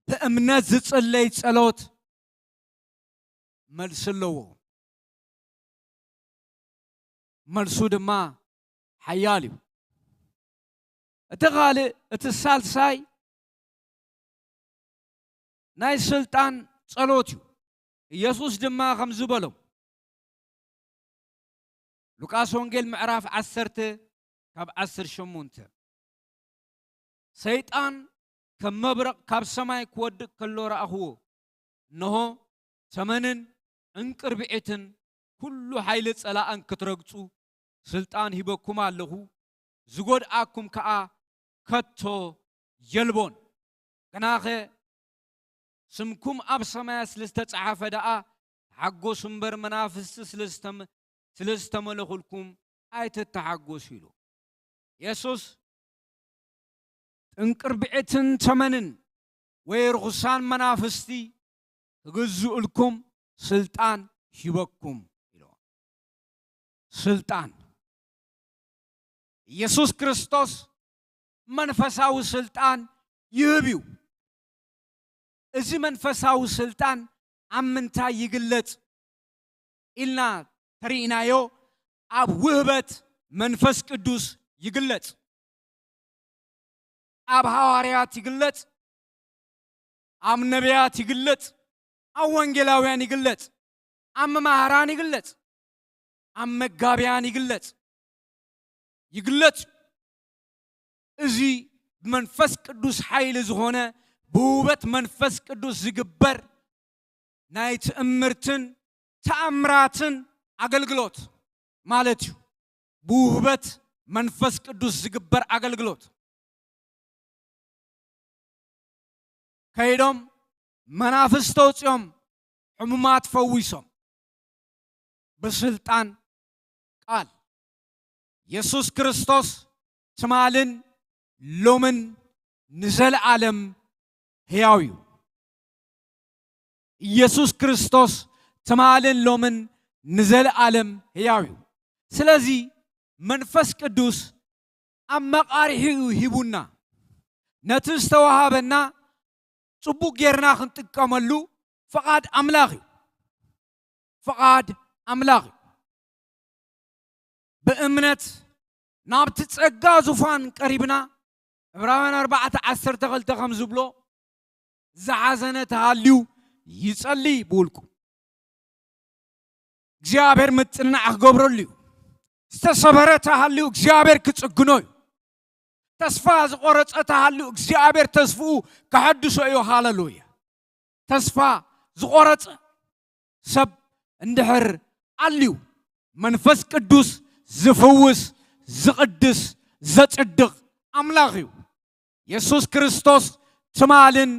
ብእምነት ዝጽለይ ጸሎት መልሲ ኣለዎ። መልሱ ድማ ሓያል እዩ። እቲ ካልእ፣ እቲ ሳልሳይ ናይ ስልጣን ጸሎት እዩ። ኢየሱስ ድማ ከምዚ በሎም። ሉቃስ ወንጌል ምዕራፍ ዓሰርተ ካብ ዓሰርተ ሸሞንተ፣ ሰይጣን ከም መብረቕ ካብ ሰማይ ክወድቕ ከሎ ረኣኽዎ። እንሆ፣ ተመንን ዕንቅርቢዒትን ኩሉ ሓይሊ ጸላእን ክትረግጹ ስልጣን ሂበኩም ኣለኹ፣ ዝጎድኣኩም ከኣ ከቶ የልቦን። ግናኸ ስምኩም ኣብ ሰማያት ስለ ዝተጻሕፈ ደኣ ተሓጎሱ እምበር፣ መናፍስቲ ስለ ዝተመ-፣ ስለ ዝተመለኹልኩም ኣይትተሓጎሱ ኢሉ። የሱስ ጥንቅርብዒትን ተመንን ወይ ርኹሳን መናፍስቲ ክግዝኡልኩም ስልጣን ሂበኩም ኢሉ። ስልጣን። ኢየሱስ ክርስቶስ መንፈሳዊ ስልጣን ይህብ እዩ። እዚ መንፈሳዊ ስልጣን ኣብ ምንታይ ይግለጽ ኢልና ተሪእናዮ፣ ኣብ ውህበት መንፈስ ቅዱስ ይግለጽ። ኣብ ሃዋርያት ይግለጽ፣ ኣብ ነቢያት ይግለጽ፣ ኣብ ወንጌላውያን ይግለጽ፣ ኣብ መማህራን ይግለጽ፣ ኣብ መጋብያን ይግለጽ፣ ይግለጽ። እዚ ብመንፈስ ቅዱስ ሓይሊ ዝኾነ፣ ብውህበት መንፈስ ቅዱስ ዝግበር ናይ ትእምርትን ተኣምራትን ኣገልግሎት ማለት እዩ። ብውህበት መንፈስ ቅዱስ ዝግበር ኣገልግሎት። ከይዶም መናፍስቲ ኣውጺኦም፣ ሕሙማት ፈዊሶም፣ ብስልጣን ቃል። የሱስ ክርስቶስ ትማልን ሎምን ንዘለኣለም ህያው እዩ። ኢየሱስ ክርስቶስ ትማልን ሎምን ንዘለኣለም ህያው እዩ። ስለዚ መንፈስ ቅዱስ ኣብ መቓርሒኡ ሂቡና፣ ነቲ ዝተዋሃበና ጽቡቕ ጌርና ክንጥቀመሉ ፍቓድ ኣምላኽ እዩ። ፍቓድ ኣምላኽ እዩ። ብእምነት ናብቲ ጸጋ ዙፋን ቀሪብና፣ ዕብራውያን ኣርባዕተ ዓሰርተ ክልተ ከም ዝብሎ፣ ዝሓዘነ ተሃልዩ ይጸሊ ብውልቁ። እግዚኣብሔር ምጽንናዕ ክገብረሉ እዩ። ዝተሰበረ ተሃልዩ እግዚኣብሔር ክጽግኖ እዩ። ተስፋ ዝቖረጸ ተሃልዩ እግዚኣብሔር ተስፍኡ ከሐድሶ እዩ። ሃለሉያ። ተስፋ ዝቖረጸ ሰብ እንድሕር ኣልዩ፣ መንፈስ ቅዱስ ዝፍውስ፣ ዝቕድስ፣ ዘጽድቕ ኣምላኽ እዩ። የሱስ ክርስቶስ ትማልን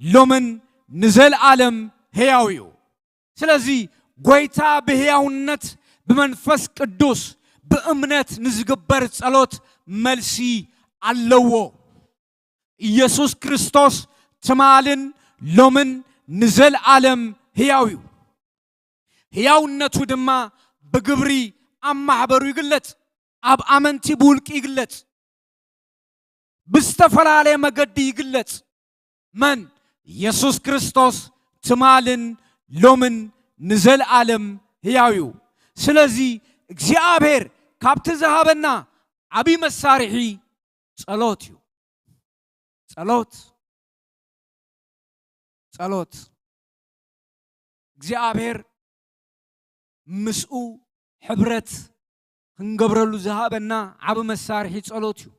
ሎምን ንዘለኣለም ህያው እዩ። ስለዚ ጐይታ ብህያውነት ብመንፈስ ቅዱስ ብእምነት ንዝግበር ጸሎት መልሲ ኣለዎ። ኢየሱስ ክርስቶስ ትማልን ሎምን ንዘለኣለም ህያው እዩ። ህያውነቱ ድማ ብግብሪ ኣብ ማሕበሩ ይግለጽ፣ ኣብ ኣመንቲ ብውልቂ ይግለጽ፣ ብዝተፈላለየ መገዲ ይግለጽ። መን? የሱስ ክርስቶስ ትማልን ሎምን ንዘለኣለም ህያው እዩ። ስለዚ እግዚኣብሔር ካብቲ ዝሃበና ዓብዪ መሳርሒ ጸሎት እዩ። ጸሎት፣ ጸሎት። እግዚኣብሔር ምስኡ ሕብረት ክንገብረሉ ዝሃበና ዓቢ መሳርሒ ጸሎት እዩ።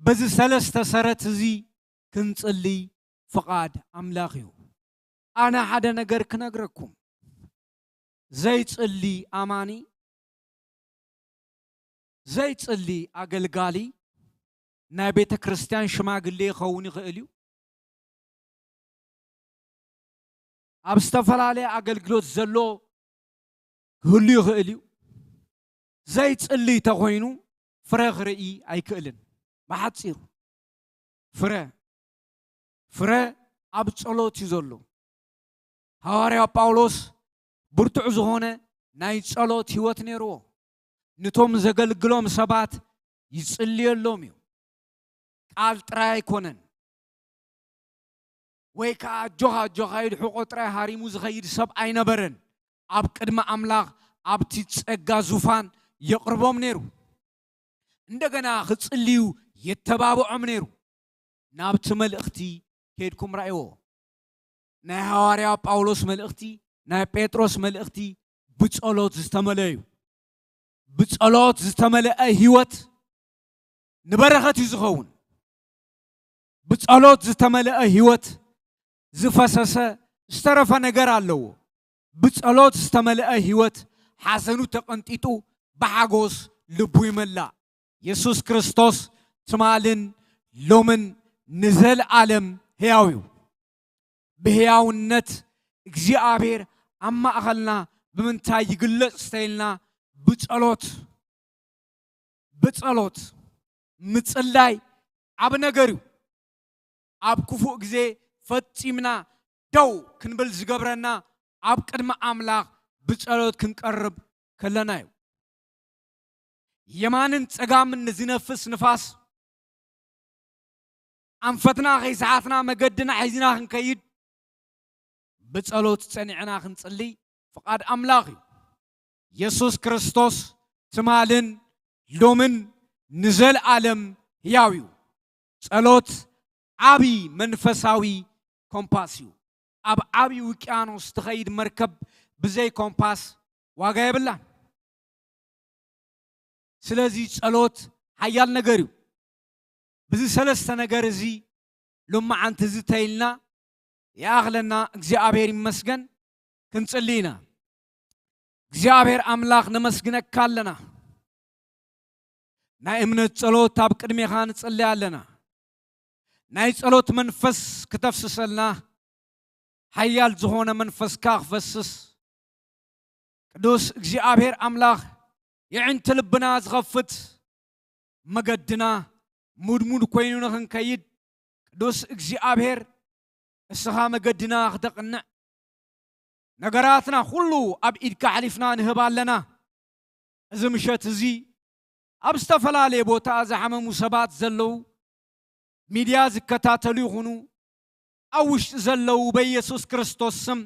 በዚ ሰለስተ ሰረት እዚ ክንጽሊ ፍቓድ ኣምላኽ እዩ። ኣነ ሓደ ነገር ክነግረኩም፣ ዘይጽሊ ኣማኒ፣ ዘይጽሊ ኣገልጋሊ ናይ ቤተ ክርስቲያን ሽማግሌ ይኸውን ይኽእል እዩ። ኣብ ዝተፈላለየ ኣገልግሎት ዘሎ ክህሉ ይኽእል እዩ። ዘይጽሊ ተኾይኑ ፍረ ክርኢ ኣይክእልን። ብሓጺሩ ፍረ፣ ፍረ ኣብ ጸሎት እዩ ዘሎ። ሃዋርያ ጳውሎስ ብርቱዕ ዝኾነ ናይ ጸሎት ህይወት ነይርዎ። ነቶም ዘገልግሎም ሰባት ይጽልየሎም እዩ። ቃል ጥራይ ኣይኮነን። ወይ ከኣ ኣጆኻ ኣጆኻ ኢሉ ሕቖ ጥራይ ሃሪሙ ዝኸይድ ሰብ ኣይነበረን። ኣብ ቅድሚ ኣምላኽ ኣብቲ ጸጋ ዙፋን የቕርቦም ነይሩ። እንደገና ክጽልዩ የተባብዖም ነይሩ። ናብቲ መልእኽቲ ኬድኩም ራእይዎ። ናይ ሃዋርያ ጳውሎስ መልእኽቲ፣ ናይ ጴጥሮስ መልእኽቲ ብጸሎት ዝተመልአ እዩ። ብጸሎት ዝተመልአ ህይወት ንበረኸት እዩ ዝኸውን። ብጸሎት ዝተመልአ ህይወት ዝፈሰሰ ዝተረፈ ነገር ኣለዎ። ብጸሎት ዝተመልአ ህይወት ሓዘኑ ተቐንጢጡ ብሓጎስ ልቡ ይመላእ። የሱስ ክርስቶስ ትማልን ሎምን ንዘለኣለም ሕያው እዩ። ብሕያውነት እግዚኣብሔር ኣብ ማእኸልና ብምንታይ ይግለጽ ተይልና፣ ብጸሎት፣ ብጸሎት። ምጽላይ ዓቢ ነገር እዩ። ኣብ ክፉእ ግዜ ፈጺምና ደው ክንብል ዝገብረና ኣብ ቅድሚ ኣምላኽ ብጸሎት ክንቀርብ ከለና እዩ። የማንን ጸጋምን ንዝነፍስ ንፋስ ኣንፈትና ከይሰሓትና መገድና ሒዝና ክንከይድ ብጸሎት ጸኒዕና ክንጽሊ ፍቓድ ኣምላኽ እዩ። የሱስ ክርስቶስ ትማልን ሎምን ንዘለኣለም ሕያው እዩ። ጸሎት ዓቢ መንፈሳዊ ኮምፓስ እዩ። ኣብ ዓቢ ውቅያኖስ ትኸይድ መርከብ ብዘይ ኮምፓስ ዋጋ የብላን። ስለዚ ጸሎት ሓያል ነገር እዩ። ብዚ ሰለስተ ነገር እዚ ሎማዓንቲ እዚ ተይልና ይኣኽለና። እግዚኣብሔር ይመስገን። ክንጽሊ ኢና። እግዚኣብሔር ኣምላኽ ነመስግነካ ኣለና። ናይ እምነት ጸሎት ኣብ ቅድሜኻ ንጽሊ ኣለና። ናይ ጸሎት መንፈስ ክተፍስሰልና፣ ሓያል ዝኾነ መንፈስካ ክፈስስ፣ ቅዱስ እግዚኣብሔር ኣምላኽ የዕንቲ ልብና ዝኸፍት፣ መገድና ሙድሙድ ኮይኑ ንኽንከይድ፣ ቅዱስ እግዚኣብሔር እስኻ መገድና ክተቕንዕ፣ ነገራትና ኩሉ ኣብ ኢድካ ኣሕሊፍና ንህብ ኣለና። እዚ ምሸት እዚ ኣብ ዝተፈላለየ ቦታ ዝሓመሙ ሰባት ዘለዉ፣ ሚድያ ዝከታተሉ ይኹኑ፣ ኣብ ውሽጢ ዘለዉ በኢየሱስ ክርስቶስ ስም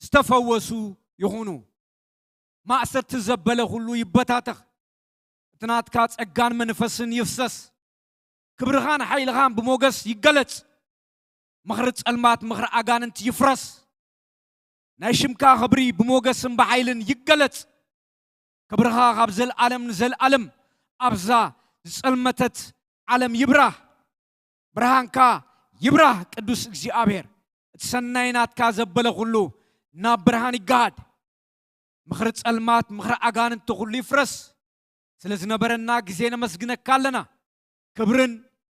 ዝተፈወሱ ይኹኑ። ማእሰርቲ ዘበለ ኩሉ ይበታተኽ። እቲ ናትካ ጸጋን መንፈስን ይፍሰስ። ክብርኻን ሓይልኻን ብሞገስ ይገለጽ። ምኽሪ ጸልማት፣ ምኽሪ ኣጋንንት ይፍረስ። ናይ ሽምካ ክብሪ ብሞገስን ብሓይልን ይገለጽ። ክብርኻ ካብ ዘልኣለም ንዘልኣለም ኣብዛ ዝጸልመተት ዓለም ይብራህ። ብርሃንካ ይብራህ ቅዱስ እግዚኣብሔር። እቲ ሰናይ ናትካ ዘበለ ኩሉ ናብ ብርሃን ይገሃድ። ምኽሪ ጸልማት፣ ምኽሪ ኣጋንንቲ ኩሉ ይፍረስ። ስለ ዝነበረና ግዜ ነመስግነካ ኣለና። ክብርን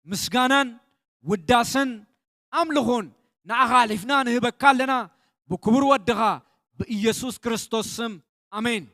ምስጋናን ውዳሰን ኣምልኾን ንዓኻ ኣሕሊፍና ንህበካ ኣለና። ብክቡር ወድኻ ብኢየሱስ ክርስቶስ ስም ኣሜን።